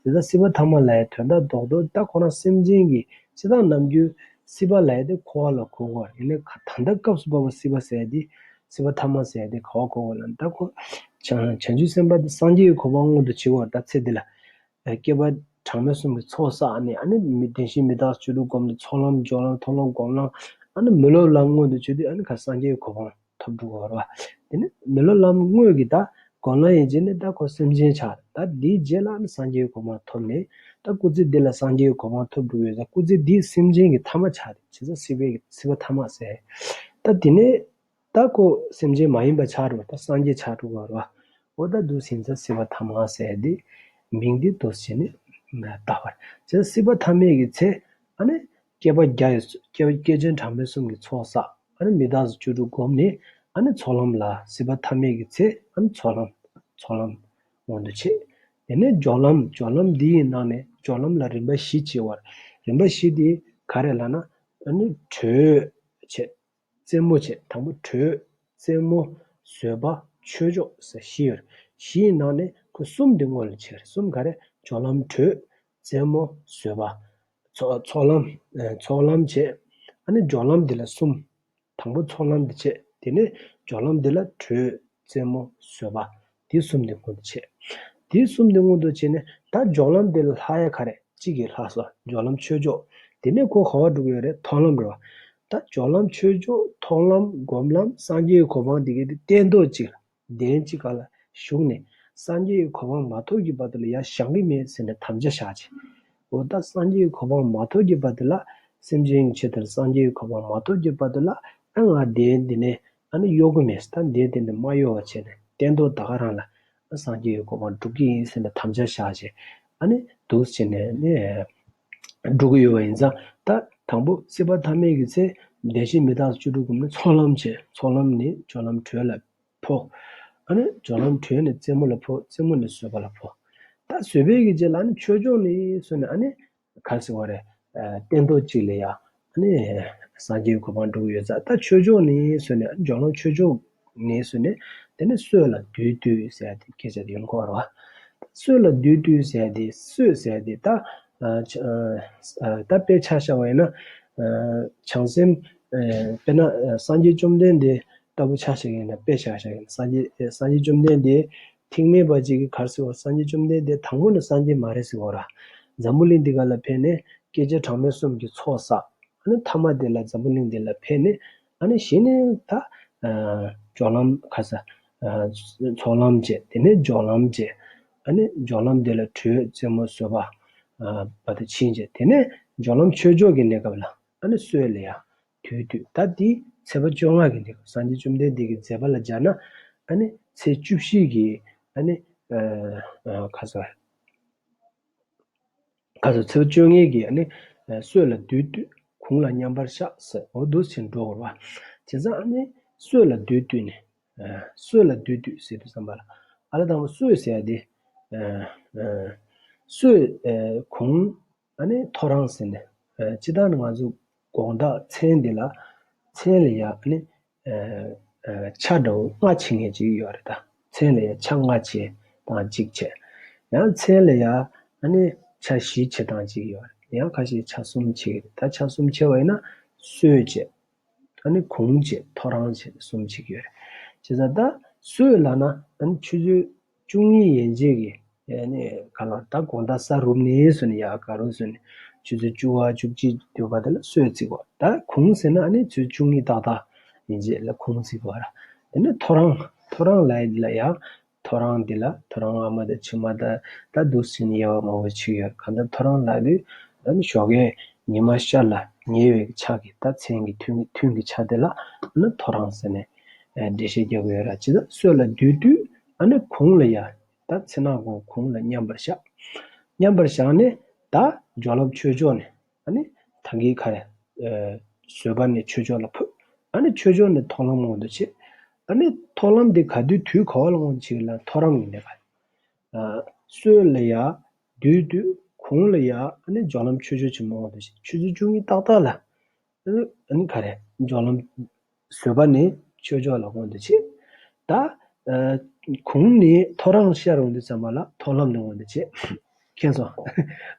དེ་ད་སྲིད་པ་ཐ་མ་ལབ་ཡ་དོན་དག་རྡོག་རྡོག་ད་ཁོ་རང་སེམས་ཅན་གྱི་སྤྱིར་བཏང་ནམ་རྒྱུན་སྲིད་པ་ལབ་ཡ་དེ་འཁོར་བ་ལ་གོ་དགོས་རེད། ཡིན་ནའི་ད་ལྟ་སྐབས་སུ་བབ་པ་སྲིད་པ་ཟེར་ཡ་དེ། སྲིད་པ་ཐ་མ་ཟེར་ཡ་དེ་ག་བ་གོ་དགོས་ལབ་ན། ད་ཁོ་བྱང་བྱང་ཆུབ་སེམས་དཔའ་དེ་སངས་རྒྱས་ཀྱི་གོ་འཕང་མངོན་དུ་བྱེད་དགོས་རེད། ད་ཚེ་འདི་ལ་བསྐལ་པ་ གྲངས་མེད་གསུམ་གྱི་ཚོགས་བསགས་ནས། ཨ་ནི་མི་བདེན་བཞི་མི་རྟག་བཅུ་དྲུག་བསྒོམས་ནས། ཚོགས་ལམ་སྦྱོར་ལམ་མཐོང་ལམ་སྒོམ་ལམ། ཨ་ནི་མི་སློབ་ལམ་མངོན་དུ་གྱུར་དུས། ཨ་ནི་ག་སངས་རྒྱས་ཀྱི་གོ་འཕང་ཐོབ་འགྲོ་གི་ཡོད་རེད་བ། དེ་ནས་མི་སློབ་ལམ་དངོས་ཀྱི་ད་སྒོམ་ལམ་ཡན་ཆད་ནི་ད་ཁོ་སེམས་ཅན་ཆགས་རེད། ད་དེའི་རྗེས་ལ་ཨ་ནི་སངས་རྒྱས་ཀྱི་གོ་འཕང་ཐོབ་ནས། ད་སྐུལ་ཚིག་འདི་ལ་སངས་རྒྱས་ཀྱི་གོ་འཕང་ཐོབ་འགྲོ་གི་ཡོད་ཙང་། སྐུལ་ཚིག་འདིའི་སེམས་ཅན་གྱི་ཐ་མ་ཆགས་རེད། བྱས་ཙང་སྲིད་པའི་སྲིད་པ་ཐ་མ་ཟེར། ད་དེ་ནས་ད་ཁོ་སེམས་ཅན་མ་ཡིན་པ་ཆགས་འགྲོ། ད་སངས་རྒྱས་ཆགས་འགྲོ་གི་ཡོད་རེད་བ། འོ་ད་འདུག་ཟིན་ཙང་སྲིད་པ་ཐ་མ་ཟེར་དེ་མིང་འདི་འདུག་ཟིན་ནས་བཏགས་པ་རེད། བྱས་ཙང་སྲིད་པ་ཐ་མའི་གི་ཚེ་ཨ་ནི་བསྐལ་པ་བརྒྱ་ཡི་བསྐལ་བསྐལ་ཆེན་གྲངས་མེད་གསུམ་གྱི་ཚོགས་བསགས། ཨ་ནི་མི་རྟག་སོགས་བཅུ་དྲུག་བསྒོམས་ནས། ཨ་ནི་ཚོགས་ལམ་ལ། སྲིད་པ་ཐ་མའི་གི་ཚེ་ཨ་ནི་ཚོགས་ལམ་ཚོགས་ལམ་མངོན་དུ་བྱེད། དེ་ནས་སྦྱོར་ལམ། སྦྱོར་ལམ་འདི་ཡི་ནང་ནས་སྦྱོར་ལམ་ལ་རིམ་པ་བཞི་ཕྱེ་བ་རེད། རིམ་པ་བཞི་དེ་ག་རེ་ལབ་ན། ཨ་ནི་དྲོད་བྱེད། རྩེ་མོ་བྱེད། དང་པོ་དྲོད། རྩེ་མོ། བཟོད་པ། ཆོས་མཆོག་ཟེར་བཞི་ཡོད་རེད། བཞིའི་ནང་ནས་ཁོ་གསུམ་དེ་སྔོན་ལ་བྱེད་རེད། གསུམ་ག་རེ། སྦྱོར་ལམ་དྲོད། རྩེ་མོ། བཟོད་པ། ཚོགས་ཚོགས་ལམ། ཨ་ཚོགས་ལམ་བྱེད། ཨ་ནི་སྦྱོར་ལམ་འདི་ལ་གསུམ། དང་པོ་ཚོགས་ལམ་འདི་བྱེད། དེ་ནས་སྦྱོར་ལམ་འདི་ལ་དྲོད། རྩེ་མོ། བཟོད་པ། འདི་གསུམ་དེ་སྔོན་དུ་བྱེད། འདི་གསུམ་དེ་སྔོན་དུ་བྱས་ནས་ད་སྦྱོར་ལམ་འདི་ལ་ལྷག་ཡ་ག་རེ། གཅིག་གིས་ལྷག་སོང་། སྦྱོར་ལམ་ཆོས་མཆོག་དེ་ནས་ཁོ་ག་པར་འགྲོ་གི་ཡོད་རེད། མཐོང་ལམ་རེད་བ། ད་སྦྱོར་ལམ་ཆོས་མཆོག་མཐོང་ལམ། སྒོམ་ལམ། སངས་རྒྱས་ཀྱི་གོ་འཕང་འདི་གའི་དེ་གཏན་ཐོག་གཅིག་ལ། གདན་གཅིག་སྒང་ལ་བཞུགས་ནས། སངས་རྒྱས་ཀྱི་གོ་འཕང་མ་ཐོབ་ཀྱི་བར་དུ་ལ་ཡར་བཞེངས་གི་མེད་ཟེར་ནས་དམ་བཅའ་བཞག་བྱས། འོ་ད་སངས་རྒྱས་ཀྱི་གོ་འཕང་མ་ཐོབ་ཀྱི་བར་དུ་ལ། སེམས་ཅན་གྱི་ཆེད་དུ་སངས་རྒྱས་ཀྱི་གོ་འཕང་མ་ཐོབ་ཀྱི་བར་དུ་ལ། ཨ་ང་གདན་འདི་ནས་ཨ་ནི་གཡོ་གི་མེད། ད་གདན་འདི་ནས་མ་གཡོ་བ་བྱས་ནས། གཏན་ཐོག་ད་ག་རང་ལ་སངས་རྒྱས་ཀྱི་གོ་འཕང་སྒྲུབ་ཀྱི་ཡིན་ཟེར་ནས་དམ་བཅའ་བཞག་བྱས། ཨ་ནི་འདུག་བྱས་ནས་ནི་འགྲོ་གི་ཡོད་པ་ཡིན་ཙང་། ད་དང་པོ་སྲིད་པ་ཐ་མའི་གི་ཚེ་བདེན་བཞི་མི་རྟག་སོགས་བཅུ་དྲུག་བསྒོམས་ནས་ཚོགས་ལམ་བྱེད། ཚོགས་ལམ་ནི་སྦྱོར་ལམ་དྲོད་ལ་འཕོ། ཨ་ནི་སྦྱོར་ལམ་དྲོད་ནས་རྩེ་མོ་ལ་འཕོ། རྩེ་མོ་ནས་བཟོད་པ་ལ་འཕོ། ད་བཟོད་པའི་གི་རྗེས་ལ་ཨ་ནི་ཆོས་མཆོག་ནི་ཟེར་ནས། ཨ་ནི་ག་རེ་ཟེར་དགོས་རེད། ཨ་གཏན་ཐོག་གཅིག་ལ་ཡ་ཨ་ནི་སངས་རྒྱས་ཀྱི་གོ་འཕང་འགྲོ་གི་ཡོད་ཙང་། ད་ཆོས་མཆོག་ནི་ཟེར་ནས། ཨ་ནི་སྦྱོར་ལམ་ཆོས་མཆོག་ནི་ཟེར་ནས། དེ་ནས་སྲོད་ལ་བསྡུས་བསྡུས་ཟེར་ཡ་དེ་སྐད་ཆ་དེ་ཡོང་གི་ཡོད་རེད་བ། སྲོད་ལ་བསྡུས་བསྡུས་ཟེར་ཡ་དེ། སྲོད་ཟེར་ཡ་དེ་ད་ཨ་ཆ་ཨ་ད་དཔེ་ཆ་བཞག་པ་ཡིན་ན། ཨ་བྱང་སེམས། ཨ་དཔེར་ན་ཨ་སངས་རྒྱས་བཅོམ་ལྡན་འདས་ལྟ་བུ་ཆ་བཞག་ཡིན་ན། དཔེ་ཆ་བཞག་ཡིན་ན། སངས་རྒྱས་སངས་རྒྱས་བཅོམ་ལྡན་འདས་ཐེག་དམན་པ་ཅིག་གིས་ག་རེ་ཟེར་བ། སངས་རྒྱས་བཅོམ་ལྡན་འདས་དང་པོ་ནས་སངས་རྒྱས་མ་རེད་ཟེར་བ་ར། འཛམ་བུ་གླིང་འདི་ག་ལ་ཕེབས་ནས་སྐྱེ་མཆེད་གྲངས་མེད་གསུམ་གྱི་ཚོགས་བསགས། ཨ་ནི་མཐའ་མ་དེ་ལ་འཛམ་བུ་གླིང་འདི་ལ་ཕེབས་ནས། ཨ་ནི་གཞི་ནས་ད་ཨ་སྦྱོར་ལམ་ག་ས་ཨ་ཚོགས་ལམ་བྱས། དེ་ནས་སྦྱོར་ལམ་བྱས། ཨ་ནི་སྦྱོར་ལམ་དེ་ལ་དྲོད་རྩེ་མོ་བཟོད་པ་ཨ་བར་དུ་ཕྱིན་བྱས། དེ་ནས་སྦྱོར་ལམ་ཆོས་མཆོག་གི་གནས་སྐབས་ལ་ཨ་ནི་སྲོད་ལ་ཡ་བསྡུས་བསྡུས། ད་འདི་ཚེས་པ་བཅོ་ལྔ་གི་གནས་སྐབས། སངས་རྒྱས་བཅོམ་ལྡན་འདས་ཀྱི་མཛད་པ་ལ་སྦྱར་ན། ཨ་ནི་ཚེས་བཅུ་བཞི་གི་ཨ་ནི་ཨ་ཨ་ག་ས་ག་ཚོད་ཚེས་བཅོ་ལྔའི་གི་ཨ་ནི་ཨ་སྲོད་ལ་བསྡུས་བསྡུས། གུང་ལ་མཉམ་པར་བཞག་ཟེར། འོ་འདུག་སེ་འགྲོ་དགོས་རེད་བ། བྱས་ཙང་ཨ་ནི་སྲོད་ལ་བསྡུས་བསྡུས་ནས། ཨ་སྲོད་ལ་བསྡུས་བསྡུས་ཟེར་དུས་ཙམ་པ་ལ། ཨ་ལ་དང་པོ་སྲོད་ཟེར་ཡ་དེ། ཨ་ཨ་སྲོད། ཨ་གུང་། ཨ་ནི་ཐོ་རངས་ཟེར་ནས། ཨ་སྤྱིར་བཏང་ནི་ང་ཚོ་དགོང་དག་མཚན་འདི་ལ། མཚན་ལ་ཡ་ཨ་ནི་ཨ་ཨ་ཆ་འདྲ་བོ་ལྔ་བྱེད་མཁན་ཅིག་ཡོད་རེད་ད། མཚན་ལ་ཡ་ཆ་ལྔ་བྱེད་དང་གཅིག་བྱས། ཡང་མཚན་ལ་ཡ་ཨ་ནི་ཆ་བཞི་བྱེད་དང་གཅིག་ཡོད་རེད། ཡང་ཁ་ཤས་ཆ་གསུམ་བྱེད་ཀྱི་རེད། ད་ཆ་གསུམ་བྱས་པ་ཡིན་ན་སྲོད་བྱས། ཨ་ནི་གུང་བྱས། ཐོ་རངས་བྱས། གསུམ་བྱེད་ཀྱི་ཡོད་རེད། བྱས་ཙང་ད་སྲོད་ལབ་ན་ཨ་ནི་ཆུ་ཚོད་བཅུ་གཉིས་ཡན་ཆད་ཀྱི། ཨ་ནི་ག་ལ་ད་དགོང་དག་ས་རུབ་ནས་ཟེར་ནས། ཡ་ག་རུ་ཟེར་ནས་ཆུ་ཚོད་བཅུ་པ་བཅུ་གཅིག་དུས་པ་དེ་ལ་སྲོད་བརྩི་གོ། ད་གུང་ཟེར་ན་ཨ་ནི་ཆུ་ཚོད་བཅུ་གཉིས་ཏག་ཏག་ཡན་ཆད་ལ་གུང་བརྩི་གོ་ར། དེ་ནས་ཐོ་རངས། ཐོ་རངས་ལབ་ཡ་དེ་ལ་ཡ། ཐོ་རངས་འདི་ལ་ཐོ་རངས་ཨ་མ་དང་ཕྱི་མ་དང་ད་འདུག་སེ་ནི་དབྱེ་བ་མང་པོ་ཕྱེ་གི་ཡོད། གང་ལྟར་ཐོ་རངས་ལབ་དུས་ཨ་ནི་ཞོགས་ཀའི་ཉི་མ་ཤར་ལ་ཉེ་བའི་ཆ་གི། ད་མཚན་གྱི་ཐུན་ཐུན་གྱི་ཆ་དེ་ལ་ཨ་ནི་ཐོ་རངས་ཟེར་ནས་ཨ་འགྲེལ་བཤད་རྒྱག་གི་ཡོད་ར། བྱས་ཙང་སྲོད་ལ་བསྡུས་དུས་ཨ་ནི་གུང་ལ་ཡ། ད་མཚན་ནག་གུང་། གུང་ལ་མཉམ་པར་བཞག་མཉམ་པར་བཞག་ནས་ད་སྦྱོར་ལམ་ཆོས་མཆོག་ནས། ཨ་ནི་ད་གིན་ག་རེ། ཨ་བཟོད་པ་ནས་ཆོས་མཆོག་ལ་འཕོས། ཨ་ནི་ཆོས་མཆོག་ནས་མཐོང་ལམ་མངོན་དུ་བྱེད། ཨ་ནི་མཐོང་ལམ་དེ་ག་དུས་དུས་ག་བ་ལ་མངོན་དུ་བྱེད་ལ། མཐོ་རིམ་གྱི་གནས་སྐབས། ཨ་སྲོད་ལ་ཡ་བསྡུས་བསྡུས། གུང་ལ་ཡ་ཨ་ནི་སྦྱོར་ལམ་ཆོས་མཆོག་ཆེན་མོ་མངོན་དུ་བྱེད། ཆུ་ཚོད་བཅུ་གཉིས་ཏག་ཏག་ལ། ཨ་ནི་ག་རེ། སྦྱོར་ལམ་བཟོད་པ་ནས་ཆོས་མཆོག་ལ་མངོན་དུ་བྱེད། ད་ཨ་གུང་ནས་ཐོ་རངས་ཤར་ཡོང་དུས་ཙམ་པ་ལ་མཐོ་ལམ་ནས་མངོན་དུ་བྱེད། མཁྱེན་སོང་།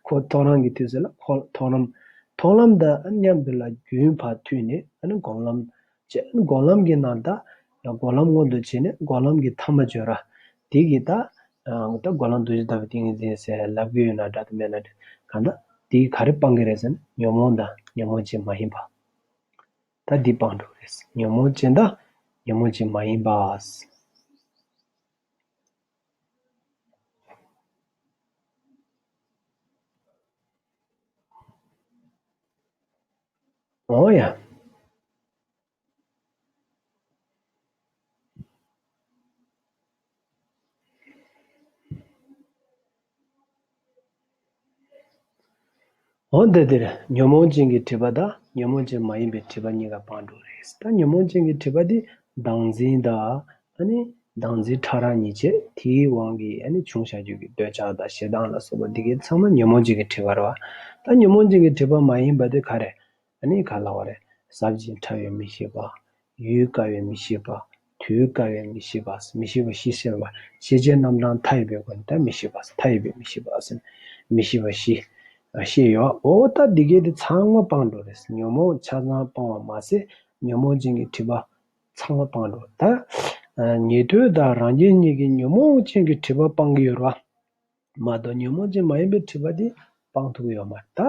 ཁོ་ཐོ་རངས་ཀྱི་དུས་ཚོད་ལ་ཁོ་མཐོ་ལམ། མཐོ་ལམ་དང་མཉམ་དུ་ལ་རྒྱུན་བར་མཐུད་ནས་ཨ་ནི་སྒོམ་ལམ་བྱེད། སྒོམ་ལམ་གྱི་ནང་ད་སྒོམ་ལམ་མངོན་དུ་བྱེད་ནས་སྒོམ་ལམ་གྱི་ཐ་མ་བརྗོད་ར། དེ་གི་ད་ ད་གོ་ལ་རྡོ་རྗེ་ལྟ་བུའི་ཏིང་ངེ་འཛིན་ཟེར་ལབ་ཀྱི་ཡོད་ན་འདྲ་དང་མེད་ན་འདྲ། གང་ལྟར་དེ་ག་རེ་སྤང་གི་རེད་ཟེར་ན་ཉོན་མོངས་དང་ཉོན་མོངས་ཅན་མ་ཡིན་པ། ད་འདི་སྤང་འགྲོ་གི་རེད། ཉོན་མོངས་ཅན་དང་ཉོན་མོངས་ཅན་མ་ཡིན་པ། འོ་ཡ། འོ་འདི་འདིར་ཉོན་མོངས་ཅན་གྱི་སྒྲིབ་པ་དང་ཉོན་མོངས་ཅན་མ་ཡིན་པའི་སྒྲིབ་པ་གཉིས་ཀ་སྤང་འགྲོ་རེད། ད་ཉོན་མོངས་ཅན་གྱི་སྒྲིབ་པ་འདི་བདག་འཛིན་དང་ཨ་ནི་བདག་འཛིན་ཕྲ་རགས་གཉིས་བྱས། དེའི་དབང་གིས་ཨ་ནི་བྱུང་བཞག་རྒྱུ་གི་འདོད་ཆགས་དང་ཞེ་སྡང་ལ་སོགས་པ་འདི་གའི་ཚང་མ་ཉོན་མོངས་ཅན་གྱི་སྒྲིབ་པ་རེད་བ། ད་ཉོན་མོངས་ཅན་གྱི་སྒྲིབ་པ་མ་ཡིན་པ་དེ་ག་རེ། ཨ་ནི་ག་ལ་བ་རེད། ཟབ་ཅིང་ཕྲ་བའི་མི་ཤེས་པ། ཡུལ་དཀར་བའི་མི་ཤེས་པ། དུས་དཀར་བའི་མི་ཤེས་པ། མི་ཤེས་པ་བཞི་ཟེར་བ། ཤེས་བྱའི་རྣམ་གྲངས་མཐའ་ཡས་པའི་སྒོ་ནས་ད་མི་ཤེས་པ། མཐའ་ཡས་པའི་མི་ཤེས་པ་ཟེར། མི་ཤེས་པ་བཞི། ཤེས་ཡོད། འོ་ད་འདི་གའི་དེ་ཚང་མ་སྤང་འགྲོ་རེད། ཉོན་མོངས་ཆ་ཚང་སྤང་བ་མ་ཟད་ཉོན་མོངས་ཅན་གྱི་སྒྲིབ་པ་ཚང་མ་སྤང་འགྲོ། ད་ཉན་ཐོས་དང་རང་རྒྱལ་གཉིས་ཀྱིས་ཉོན་མོངས་ཅན་གྱི་སྒྲིབ་པ་སྤང་གི་ཡོད་རེད་བ། མ་གཏོགས་ཉོན་མོངས་ཅན་མ་ཡིན་པའི་སྒྲིབ་པ་དེ་སྤང་ཐུབ་ཀྱི་ཡོད་མ་རེད། ད་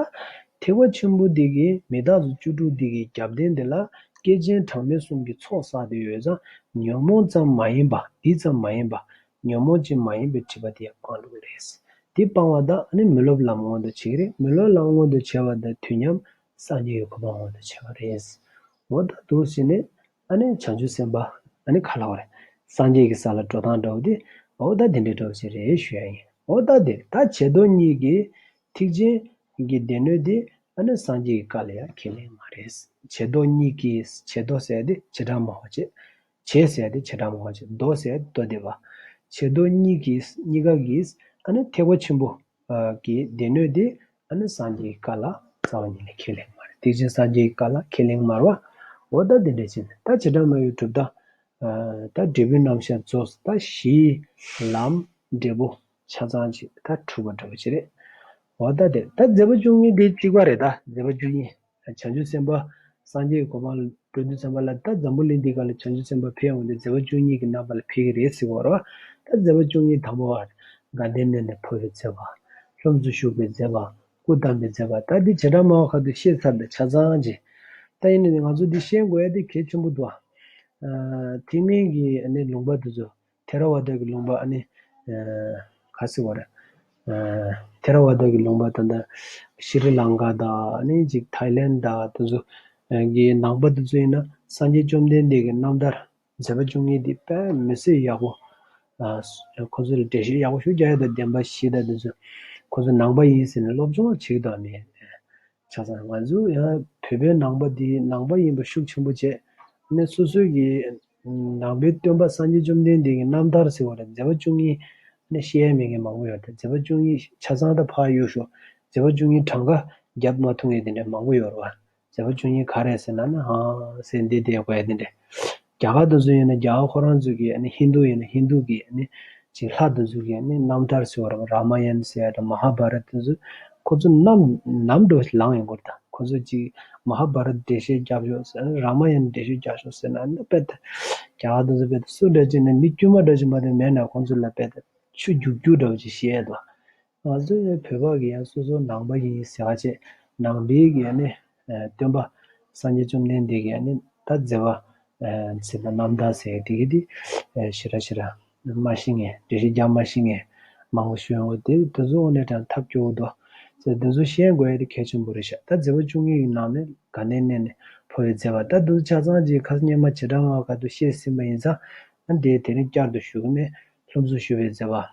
ཐེག་པ་ཆེན་པོ་འདི་གི་མི་རྟག་སོགས་བཅུ་དྲུག་འདི་གི་རྒྱབ་རྟེན་འདི་ལ་སྐྱེས་ཆེན་གྲངས་མེད་གསུམ་གྱི་ཚོགས་བསགས་ཏེ་ཡོད་ཙང་ཉོན་མོངས་ཙམ་མ་ཡིན་པ། འདི་ཙམ་མ་ཡིན་པ། ཉོན་མོངས་ཅན་མ་ཡིན་པའི་སྒྲིབ་པ་དེ་ཡང་སྤང་ཐུབ་ཀྱི་རེད། དེ་སྤང་བ་དང་ཨ་ནི་མི་སློབ་ལམ་མངོན་དུ་བྱེད་ཀྱི་རེད། མི་སློབ་ལམ་མངོན་དུ་བྱེད་པ་དང་དུས་མཉམ་སངས་རྒྱས་ཀྱི་གོ་འཕང་མངོན་དུ་བྱེད་པ་རེད། འོ་ད་འདུག་ཟེར་ནས་ཨ་ནི་བྱང་ཆུབ་སེམས་དཔའ་ཨ་ནི་ག་ལ་བ་རེད། སངས་རྒྱས་ཀྱི་ས་ལ་འགྲོ་སྟངས་འདྲ་བོ་དེ་འོ་ད་དེ་འདྲའི་འདྲ་བོ་ཞིག་རེད་ཞུ་ཡ་ཡིན། འོ་ད་དེ་ད་བྱེ་མདོ་གཉིས་ཀྱི་ཐེག་ཆེན་གྱི་སྡེ་སྣོད་དེ་ཨ་ནི་སངས་རྒྱས་ཀྱི་བཀའ་ལ་ཡང་ཁས་ལེན་མ་རེད། བྱེ་མདོ་གཉིས་ཀྱི་བྱེ་མདོ་ཟེར་དེ་བྱེ་བྲག་སྨྲ་བ་བྱེད། བྱེ་ཟེར་དེ་བྱེ་བྲག་སྨྲ་བ་བྱེད། མདོ་ཟེར་དེ་མདོ་སྡེ་པ། བྱེ་མདོ་གཉིས་ཀྱི་གཉིས་ཀ་གིས་ཨ་ནི་ཐེག་པ་ཆེན་པོ་གི་སྡེ་སྣོད་དེ་ཨ་ནི་སངས་རྒྱས་ཀྱི་བཀའ་ལ་རྩ་བ་ཉིད་ནས་ཁས་ལེན་མ་རེད། ཐེག་ཆེན་སངས་རྒྱས་ཀྱི་བཀའ་ལ་ཁས་ལེན་མ་རེད་བ། འོ་ད་དེ་འདྲ་བྱས་ནས་ད་བྱེ་བྲག་སྨྲ་བའི་གྲུབ་མཐའ། ད་འབྲས་བུའི་རྣམ་གཞག་རྫོགས། ད་གཞི་ལམ་འབྲས་བུ་ཆ་ཚང་ཅིག་ད་གྲུབ་པ་འདྲ་བོ་ཅིག་རེད། འོ་ད་དེ་ད་མཛད་པ་བཅུ་གཉིས་དེ་གཅིག་པ་རེད། ད་མཛད་པ་བཅུ་གཉིས། བྱང་ཆུབ་སེམས་དཔའ་སངས་རྒྱས་ཀྱི་གོ་འཕང་ལ་འགྲོ་དུས་ཙམ་པ་ལ་ད་འཛམ་བུ་གླིང་འདི་ག་ལ་བྱང་ཆུབ་སེམས་དཔའ་ཕེབས་ཡོང་དུས་མཛད་པ་བཅུ་གཉིས་ཀྱི་རྣམ་པ་ལ་ཕེབས་ཀྱི་རེད་ཟེར་བ་རེད་བ། ད་མཛད་པ་བཅུ་གཉིས་དང་པོ་བ། དགའ་ལྡན་གནས་ནས་འཕོ་བའི་མཛད་པ། ལྷུམས་སུ་ཞུགས་པའི་མཛད་པ། སྐུ་བལྟམས་པའི་མཛད་པ། ད་འདི་བྱེ་བྲག་སྨྲ་བ་ཁ་ཐུག་བཤད་ཚར་ད་ཆ་ཚང་ཅིག་ད་ཡིན་ནའི་ང་ཚོ་འདི་ཤེས་དགོས་ཡ་འདི་གལ་ཆེན་པོ་འདུག་ཨ། ཐེག་དམན་གྱི་ཨ་ནི་ལུང་པ་འདི་ཚོ། ཐེ་ར་ཝ་ད་གི་ལུང་པ་ཨ་ནི། ག་ཟེར་བ་རེད། ཐེ་ར་ཝ་ད་གི་ལུང་པ་ད་ལྟ་ཤྲི་ལང་ཀ་དང་ཨ་ནི་ཅིག་ཐའི་ལེན་དང་དེ་ཚོ་གི་ནང་པ་དེ་ཚོ་ཡིན་ན་སངས་རྒྱས་བཅོམ་ལྡན་འདས་ཀྱི་རྣམ་ཐར་མཛད་པ་བཅུ་གཉིས་འདི་དཔེ་མི་སྲིད་ཡག་པོ། ཁོ་ཚོ་ལ་འགྲེལ་བཤད་ཡག་པོ་ཞིག་རྒྱག་ཡ་དང་བདེན་པ་བཞི་དང་དེ་ཚོ་ཁོ་ཚོ་ནང་པ་ཡིན་ཟེར་ནས་སློབ་སྦྱོང་བྱེད་ཀྱི་འདུག་མེད། ཆ་ཚང་ང་ཚོ་ཡང་བོད་པའི་ནང་པ་འདི་ནང་པ་ཡིན་པ་ཤུགས་ཆེན་པོ་བྱས་ནས་སོ་སོའི་གི་ནང་པའི་སྟོན་པ་སངས་རྒྱས་བཅོམ་ལྡན་འདས་ཀྱི་རྣམ་ཐར་ཟེར་བ་ལ་མཛད་པ་བཅུ་གཉིས་ནས་བཤད་ཡ་མེད་མཁན་མང་པོ་ཡོད་དེ། མཛད་པ་བཅུ་གཉིས་ཆ་ཚང་ད་ཕར་གཡུག་ཞོག་མཛད་པ་བཅུ་གཉིས་གྲངས་ཀ་བརྒྱབ་མ་ཐུབ་མཁན་དེ་འདྲ་མང་པོ་ཡོད་རེད་བ། མཛད་པ་བཅུ་གཉིས་ག་རེ་ཟེར་ན་ནི་ཧང་ཟེར་འདི་བསྡད་དགོས་ཡ་དེ་འདྲ། རྒྱ་གར་དེ་ཚོ་ཡིན་ན་རྒྱ་གར་ཁོ་རང་ཚོ་གི་ཨ་ནི་ཧིན་དུ་ཡིན་ན་ཧིན་དུ་གི་ཨ་ནི་ཅིག་ལྷ་དེ་ཚོ་གི་ཨ་ནི་རྣམ་ཐར་ཟེར་བ་ར་ར་མ་ཡན་ཟེར་ཡ་དང་མ་ཧཱ་བྷ་རད་དེ་ཚོ་ཁོ་ཚོ་ནམ་ནམ་འགྲོ་ལངས་ཡོང་གི་རེད། ད་ཁོ་ཚོ་ཅིག་མ་ཧཱ་བྷ་རད་འགྲེལ་བཤད་རྒྱབ་ཤོག་ཟེར་ན་ར་མ་ཡན་འགྲེལ་བཤད་རྒྱབ་ཤོག་ཟེར་ན་ཨ་ནི་དཔེ་ད་རྒྱ་གར་དེ་ཚོ་དཔེ་ད་སུ་འདྲ་ཅིག་ནས་མི་དཀྱུས་མ་འདྲ་ཅིག་མ་གཏོགས་མེད་ན་ཁོ་ཚོ་ལ་དཔེ་ད་ཆུ་རྒྱུག་རྒྱུག་འདྲ་བོ་ཅིག་བཤད་ཡ་དང་། ང་ཚོའི་བོད་པ་གི་ཡང་སོ་སོ་ནང་པ་ཡིན་ཟེར་བ་བྱས། ནང་པའི་གི་ཨ་ནི་སྟོན་པ་སངས་རྒྱས་བཅོམ་ལྡན་འདས་ཀྱི་ཨ་ནི་ད་མཛད་པ་ཟེར་ན་རྣམ་ཐར་ཟེར་དེ་གི་དེ་ཞེ་དྲག་ཞེ་དྲག་མ་ཤེས་མཁན། འགྲེལ་བཤད་རྒྱག་མ་ཤེས་མཁན་མང་པོ་ཞིག་ཡོང་གི་དེ་དེ་ཚོ་དངོས་གནས་དྲང་ཐབས་སྐྱོ་བོ་འདུག་ཟེར་དེ་ཚོ་ཤེས་དགོས་ཡ་དེ་གལ་ཆེན་པོ་རེད་ཤག་ད་མཛད་པ་བཅུ་གཉིས་ཀྱི་ནང་ནས་དགའ་ལྡན་གནས་ནས་འཕོ་བའི་མཛད་པ་ད་དེ་ཚོ་ཆ་ཚང་ཅིག་ཁ་སང་སྔོན་མ་བྱེ་བྲག་སྨྲ་བ་ཁ་ཐུག་བཤད་ཟིན་པ་ཡིན་ཙང་ཨ་འདི་དེ་རིང་བསྐྱར་དུ་ཞུ་གི་མེད། ལྷུམས་སུ་ཞུགས་པའི་མཛད་པ།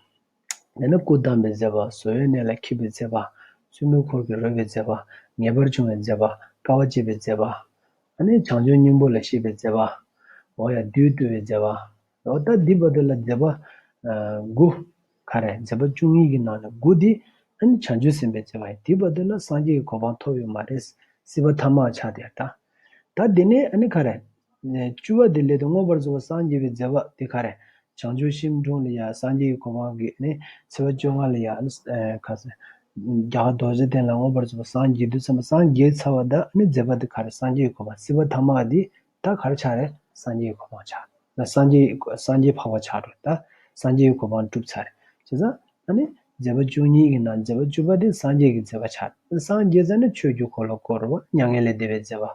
དེ་ནས་སྐུ་བལྟམས་པའི་མཛད་པ། བཟོ་བོའི་གནས་ལ་འཁྱིད་པའི་མཛད་པ། བཙུན་མོའི་འཁོར་གྱིས་རོལ་བའི་མཛད་པ། ངེས་པར་འབྱུང་བའི་མཛད་པ། དཀའ་བ་སྤྱད་པའི་མཛད་པ། ཨ་ནི་བྱང་ཆུབ་སྙིང་པོ་ལ་གཤེགས་པའི་མཛད་པ། འོ་ཡ་བདུད་བཏུལ་བའི་མཛད་པ། འོ་ད་འདི་བར་དུ་ལ་མཛད་པ་དགུ་ག་རེ། མཛད་པ་བཅུ་གཉིས་ཀྱི་ནང་ནས་དགུ་འདི་ཨ་ནི་བྱང་ཆུབ་སེམས་དཔའི་མཛད་པ་ཡིན། འདི་བར་དུ་ལ་སངས་རྒྱས་ཀྱི་གོ་འཕང་ཐོབ་ཡོད་མ་རེད། སྲིད་པ་ཐ་མ་ཆགས་དེ་ད། ད་འདི་ནས་ཨ་ནི་ག་རེ། བཅུ་པ་དེ་ལས་དེ་མངོན་པར་རྫོགས་པར་སངས་རྒྱས་པའི་མཛད་པ་དེ་ག་རེ། བྱང་ཆུབ་ཤིང་དྲུང་ལ་ཡ་སངས་རྒྱས་ཀྱི་གོ་འཕང་གི་ནི་ཚེས་པ་བཅོ་ལྔ་ལ་ཡ་ནི་ག་ཟེར། རྒྱ་གར་རྡོ་རྗེ་གདན་ལ་མངོན་པར་རྫོགས་པར་སངས་རྒྱས་དུས་ཙམ་པ་སངས་རྒྱས་ཚར་བ་ད་ནི་མཛད་པ་དེ་ག་རེ། སངས་རྒྱས་ཀྱི་གོ་འཕང་སྲིད་པ་ཐ་མ་དེ་ད་ག་རེ་ཆགས་རེད། སངས་རྒྱས་ཀྱི་གོ་འཕང་ཆགས། ད་སངས་རྒྱས་སངས་རྒྱས་འཕགས་པ་ཆགས་འགྲོ། ད་སངས་རྒྱས་ཀྱི་གོ་འཕང་འགྲུབ་ཚར་རེད། བྱས་ཙང་ཨ་ནི་མཛད་པ་བཅུ་གཉིས་ཀྱི་ནང་མཛད་པ་བཅུ་པ་དེ་སངས་རྒྱས་ཀྱི་མཛད་པ་ཆགས། སངས་རྒྱས་ཟེར་ན་ཆོས་ཀྱི་འཁོར་ལོ་བསྐོར་བ། མྱ་ངན་ལས་འདས་པའི་མཛད་པ།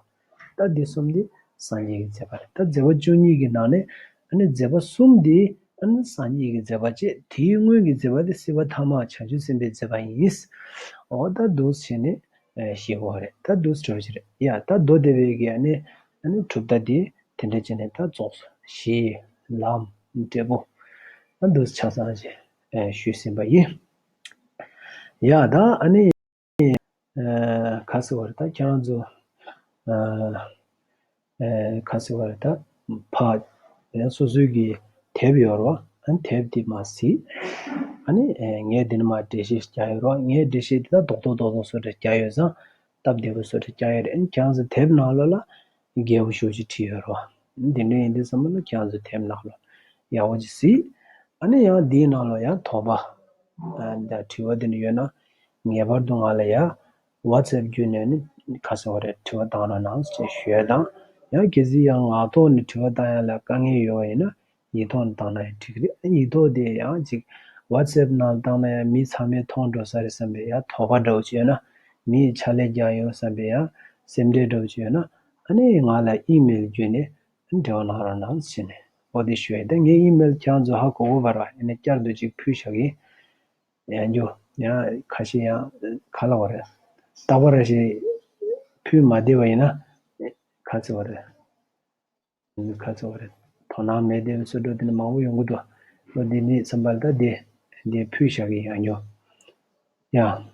ད་འདི་གསུམ་དེ་སངས་རྒྱས་ཀྱི་མཛད་པ་རེད། ད་མཛད་པ་བཅུ་གཉིས་ཀྱི་ནང་ནས་ཨ་ནི་མཛད་པ་གསུམ་དེ་ཨ་ནི་སངས་རྒྱས་ཀྱི་མཛད་པ་བཅས། དེའི་སྔོན་གྱི་མཛད་པ་དེ་སྲིད་པ་ཐ་མ་བྱང་ཆུབ་སེམས་དཔའི་མཛད་པ་ཡིན། འོ་ད་འདུག་བྱས་ནས་ཨེ་ཤེས་དགོས་རེད། ད་འདུག་སེ་གྲོལ་གྱི་རེད་ཡ། ད་མདོ་སྡེ་པའི་གི་ཨ་ནི་ཨ་ནི་གྲུབ་མཐའ་དེ་དེ་འདྲ་བྱས་ནས་ད་རྫོགས་སོ། གཞི་ལམ་འབྲས་བུ་ཨ་འདུག་སེ་ཆ་ཚང་ཞིག་ཨེ་ཞུས་ཟིན་པ་ཡིན། ཡ་ད་ཨ་ནི་ཨེ་ག་ཟེར་བ་རེད། ད་ཁྱེད་རང་ཚོ་ཨེ་ཨེ་ག་ཟེར་བ་རེད། ད་ཕ་ཡང་སོ་སོའི་གི་དེབ་ཡོད་རེད་བ། ཨ་ནི་དེབ་དེ་མར་གཟིགས། ཨ་ནི་ཨེ་ངས་འདི་ནས་མར་འགྲེལ་བཤད་རྒྱག་ཡོད་རེད་བ། ངས་འགྲེལ་བཤད་དེ་ད་རྡོག་རྡོག་རྡོག་རྡོག་བཟོ་འདྲ་རྒྱག་ཡོད་ཙང་སྟབས་བདེ་པོ་བཟོ་འདྲ་རྒྱག་ཡོད་རེད། ཨ་ནི་ཁྱེད་རང་ཚོ་དེབ་ནང་ལོགས་ལ་རྒྱས་པོ་ཞེ་པོ་ཅིག་བྲིས་ཡོད་རེད་བ། འདི་འདྲ་ཡིན་དུས་ཙམ་པ་ལ་ཁྱེད་རང་ཚོ་དེབ་ནང་ལོགས་ཡག་པོ་ཅིག་གཟིགས། ཨ་ནི་ཡང་འདིའི་ནང་ལོགས་ཡང་དོགས་པ་ཨ་ད་དྲི་བ་འདི་འདྲ་ཡོད་ན་ངེས་པར་དུ་ང་ལ་ཡ་WhatsApp་བརྒྱུད་ནས་ནི་ག་ཟེར་བ་རེད། དྲི་བ་བཏང་རོགས་གནང་ཞེས་ཞུ་ཡ་དང་། ཡང་གལ་སྲིད་ཡང་ངག་ཐོག་ནས་དྲི་བ་བཏང་ཡ་ལ་དཀའ་ངལ་ཡོད་པ་ཡིན་ན་ཡིག་ཐོག་ནས་བཏང་ན་ཡང་འགྲིག་གི་རེད། ཡིག་ཐོག་དེ་ཡང་ཅིག་WhatsApp་ནང་བཏང་ན་ཡང་མི་ཚང་མས་མཐོང་འགྲོ་ས་རེད་བསམ་པའི་ཡང་དོགས་པ་འདྲ་བོ་ཅིག་ཡོད་ན། མིས་ཕྱག་ལས་རྒྱག་ཡོང་བསམ་པའི་ཡང་སེམས་ཁྲལ་འདྲ་བོ་ཅིག་ཡོད་ན། ཨ་ནི་ང་ལ་ཨི་མེལ་བརྒྱུད་ནས་འབྲེལ་བ་གནང་རོགས་གནང་ཞེས་ནས་འོ་དེ་ཞུ་ཡ། ད་ངའི་ཨི་མེལ་ཁྱེད་རང་ཚོ་ཧ་གོ་གོ་བར་བ་ཡིན་ན་བསྐྱར་དུ་ཅིག་ཕུལ་བཞག་གི་ཡིན། ཡང་རྒྱུ་ཡང་ཁ་ཤས་ཡང་ག་ལ་བ་རེད། རྟག་པར་ཞིག་ཕུལ་མ་བདེ་བ་ཡིན་ན་ག་ཚོད་བ་རེད། ག་ཚོད་བ་རེད། དོ་སྣང་མེད་བདེ་བའི་བཟོ་འདྲ་དེ་ནི་མང་པོ་ཡོང་གི་འདུག་ལོ་འདི་ནི་བསམ་པར་ད་དེ་དེ་ཕུལ་བཞག་གི་ཡང་རྒྱུ་ཡང་།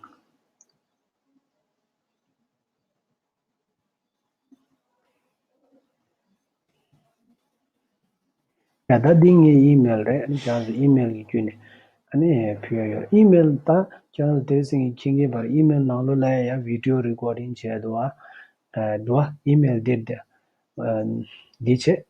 ཡ་ད་འདི་ངའི་ཨི་མེལ་རེད། ཨ་ནི་ཁྱེད་རང་ཚོ་ཨི་མེལ་གྱི་བརྒྱུད་ནས་ཨ་ནི་ཕུལ་ཡ་ཡོད། ཨི་མེལ་ད་ཁྱེད་རང་ཚོ་དེ་སེང་གི་མཁྱེན་མཁན་བར་ཨི་མེལ་ནང་ལོགས་ལ་ཡ་ཡ་བི་ཌི་ཡོ་རི་ཀོར་ཌིང་བྱས་འདུག་ཨ། འདུག་ཨ། ཨི་མེལ་འདིར་དེ་འདི་བྱས།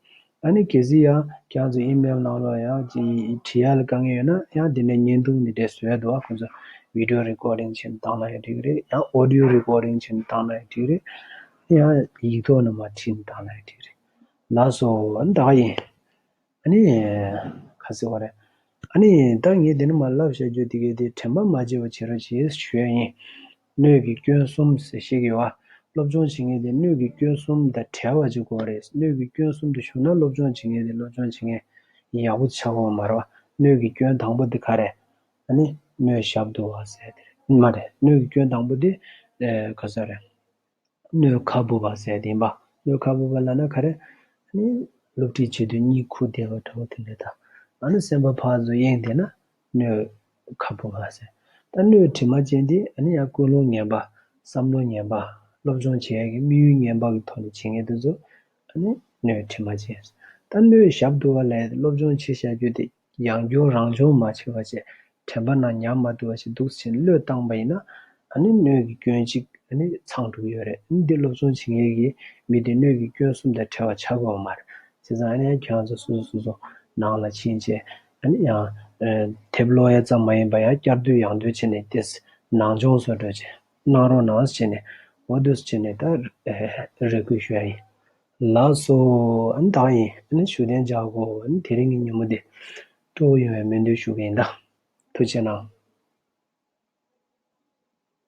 ཨ་ནི་གལ་སྲིད་ཡང་ཁྱེད་རང་ཚོ་ཨི་མེལ་ནང་ལོགས་ཡང་ཅིག་བྲིས་ཡ་ལ་དཀའ་ངལ་ཡོད་ན་ཡང་དེ་ནས་བརྙན་ཐུང་འདི་འདྲས་བཟོས་འདུག་ཨ། ཁོང་ཚོ་བི་ཌི་ཡོ་རི་ཀོར་ཌིང་བྱས་ནས་བཏང་ན་ཡང་འགྲིག་གི་རེད། ཡང་ཨོ་ཌི་ཡོ་རི་ཀོར་ཌིང་བྱས་ནས་བཏང་ན་ཡང་འགྲིག་གི་རེད། ཡང་ཡིག་ཐོག་ནས་མར་བྲིས་ནས་བཏང་ན་ཡང་འགྲིག་གི་རེད། ལགས་སོ། ཨ་ནི་ད་ག་ཡིན། ཨ་ནི་ག་ཟེར་བ་རེད། ཨ་ནི་ད་ངས་འདི་ནས་མར་ལབ་བཞག་རྒྱུ་དེ་གའི་དེ་དྲན་པ་མ་བརྗེད་པ་བྱེད་རོགས་བྱེད་ཞུ་ཡ་ཡིན། སྣོད་ཀྱི་སྐྱོན་གསུམ་ཟེར་བཤད་ཀྱི་ཡོད་ཨ། སློབ་སྦྱོང་བྱེད་མཁན་དེ་སྣོད་ཀྱི་སྐྱོན་གསུམ་དང་བྲལ་བ་ཅིག་དགོས་རེད། སྣོད་ཀྱི་སྐྱོན་གསུམ་དུ་ཞུགས་ན་སློབ་སྦྱོང་བྱེད་མཁན་དེ་སློབ་སྦྱོང་བྱེད་མཁན་ཡག་པོ་ཆགས་ཀྱི་ཡོད་མ་རེད་བ། སྣོད་ཀྱི་སྐྱོན་དང་པོ་དེ་ག་རེད། ཨ་ནི་སྣོད་ཞབས་རྡོལ་བ་ཟེར་དེ་རེད། མ་རེད། སྣོད་ཀྱི་སྐྱོན་དང་པོ་དེ་ཨེ་ག་ཟེར་རེད། སྣོད་ཁ་སྦུབ་པ་ཟེར་དེ་ཡིན་པ། སྣོད་ཁ་སྦུབ་པ་ལབ་ན་ག་རེ། ཨ་ནི་སློབ་ཁྲིད་བྱེད་དུས་གཉིད་ཁུག་བསྡད་པ་འདྲ་བོ་དེ་འདྲ་དང་། ཨ་ནི་སེམས་པ་ཕར་ཚུར་གཡེང་བསྡད་ན་སྣོད་ཁ་སྦུབ་པ་ཟེར། ད་སྣོད་དྲི་མ་ཅན་དེ་ཨ་ནི་ཡང་ཀུན་སློང་ངན་པ། བསམ་བློ་ངན་པ། སློབ་སྦྱོང་བྱེད་ཡག་གི་དམིགས་ཡུལ་ངན་པ་གི་ཐོག་ནས་བྱེད་མཁན་དེ་ཚོ་ཨ་ནི་སྣོད་དྲི་མ་ཅན། ད་སྣོད་ཞབས་རྡོལ་བ་ལབ་ཡ་དེ་སློབ་སྦྱོང་བྱེད་བཞག་རྒྱུ་དེ། ཡང་བསྐྱར་རང་སྦྱོང་མ་བྱས་པ་བྱས། དྲན་པ་ནང་ཉར་མ་ཐུབ་པ་བྱས་འདུག་ཟེར་བློས་བཏང་པ་ཡིན་ན། ཨ་ནི་སྣོད་ཀྱི་སྐྱོན་གཅིག་ཨ་ནི་ཚང་འགྲོ་གི་ཡོད་རེད། ཨ་ནི་འདི་སློབ་སྦྱོང་བྱེད་མཁན་གྱི་མི་དེ་སྣོད་ཀྱི་སྐྱོན་གསུམ་དང་བྲལ་བ་ཆགས་ཀྱི་ཡོད་མ་རེད། བྱས་ཙང་ཨ་ནི་ཁྱེད་རང་ཚོ་སོ་སོ་སོ་སོ་ནང་ལ་ཕྱིན་བྱས་ཨ་ནི་ཡང་དེབ་ཀློག་ཡ་ཙམ་མ་ཡིན་པ་ཡང་བསྐྱར་ཟློས་ཡང་ཟློས་བྱས་ནས་དེ་ནང་སྦྱོང་བཟོ་འདྲ་བྱས་གནང་རོགས་གནང་ཟེར་ནས་འོ་འདུག་ཟེར་ནས་ད་རེ་སྐུལ་ཞུ་ཡ་ཡིན། ལགས་སོ། ཨ་ནི་ད་ཡིན། ཨ་ནི་བཞུགས་གདན་འཇགས་དགོས། ཨ་ནི་དེ་རིང་གི་ཉིན་མོ་འདི་སྤྲོ་པོ་ཡོང་བའི་སྨོན་འདུན་ཞུ་གི་ཡིན་ད། ཐུགས་རྗེ་གནང་།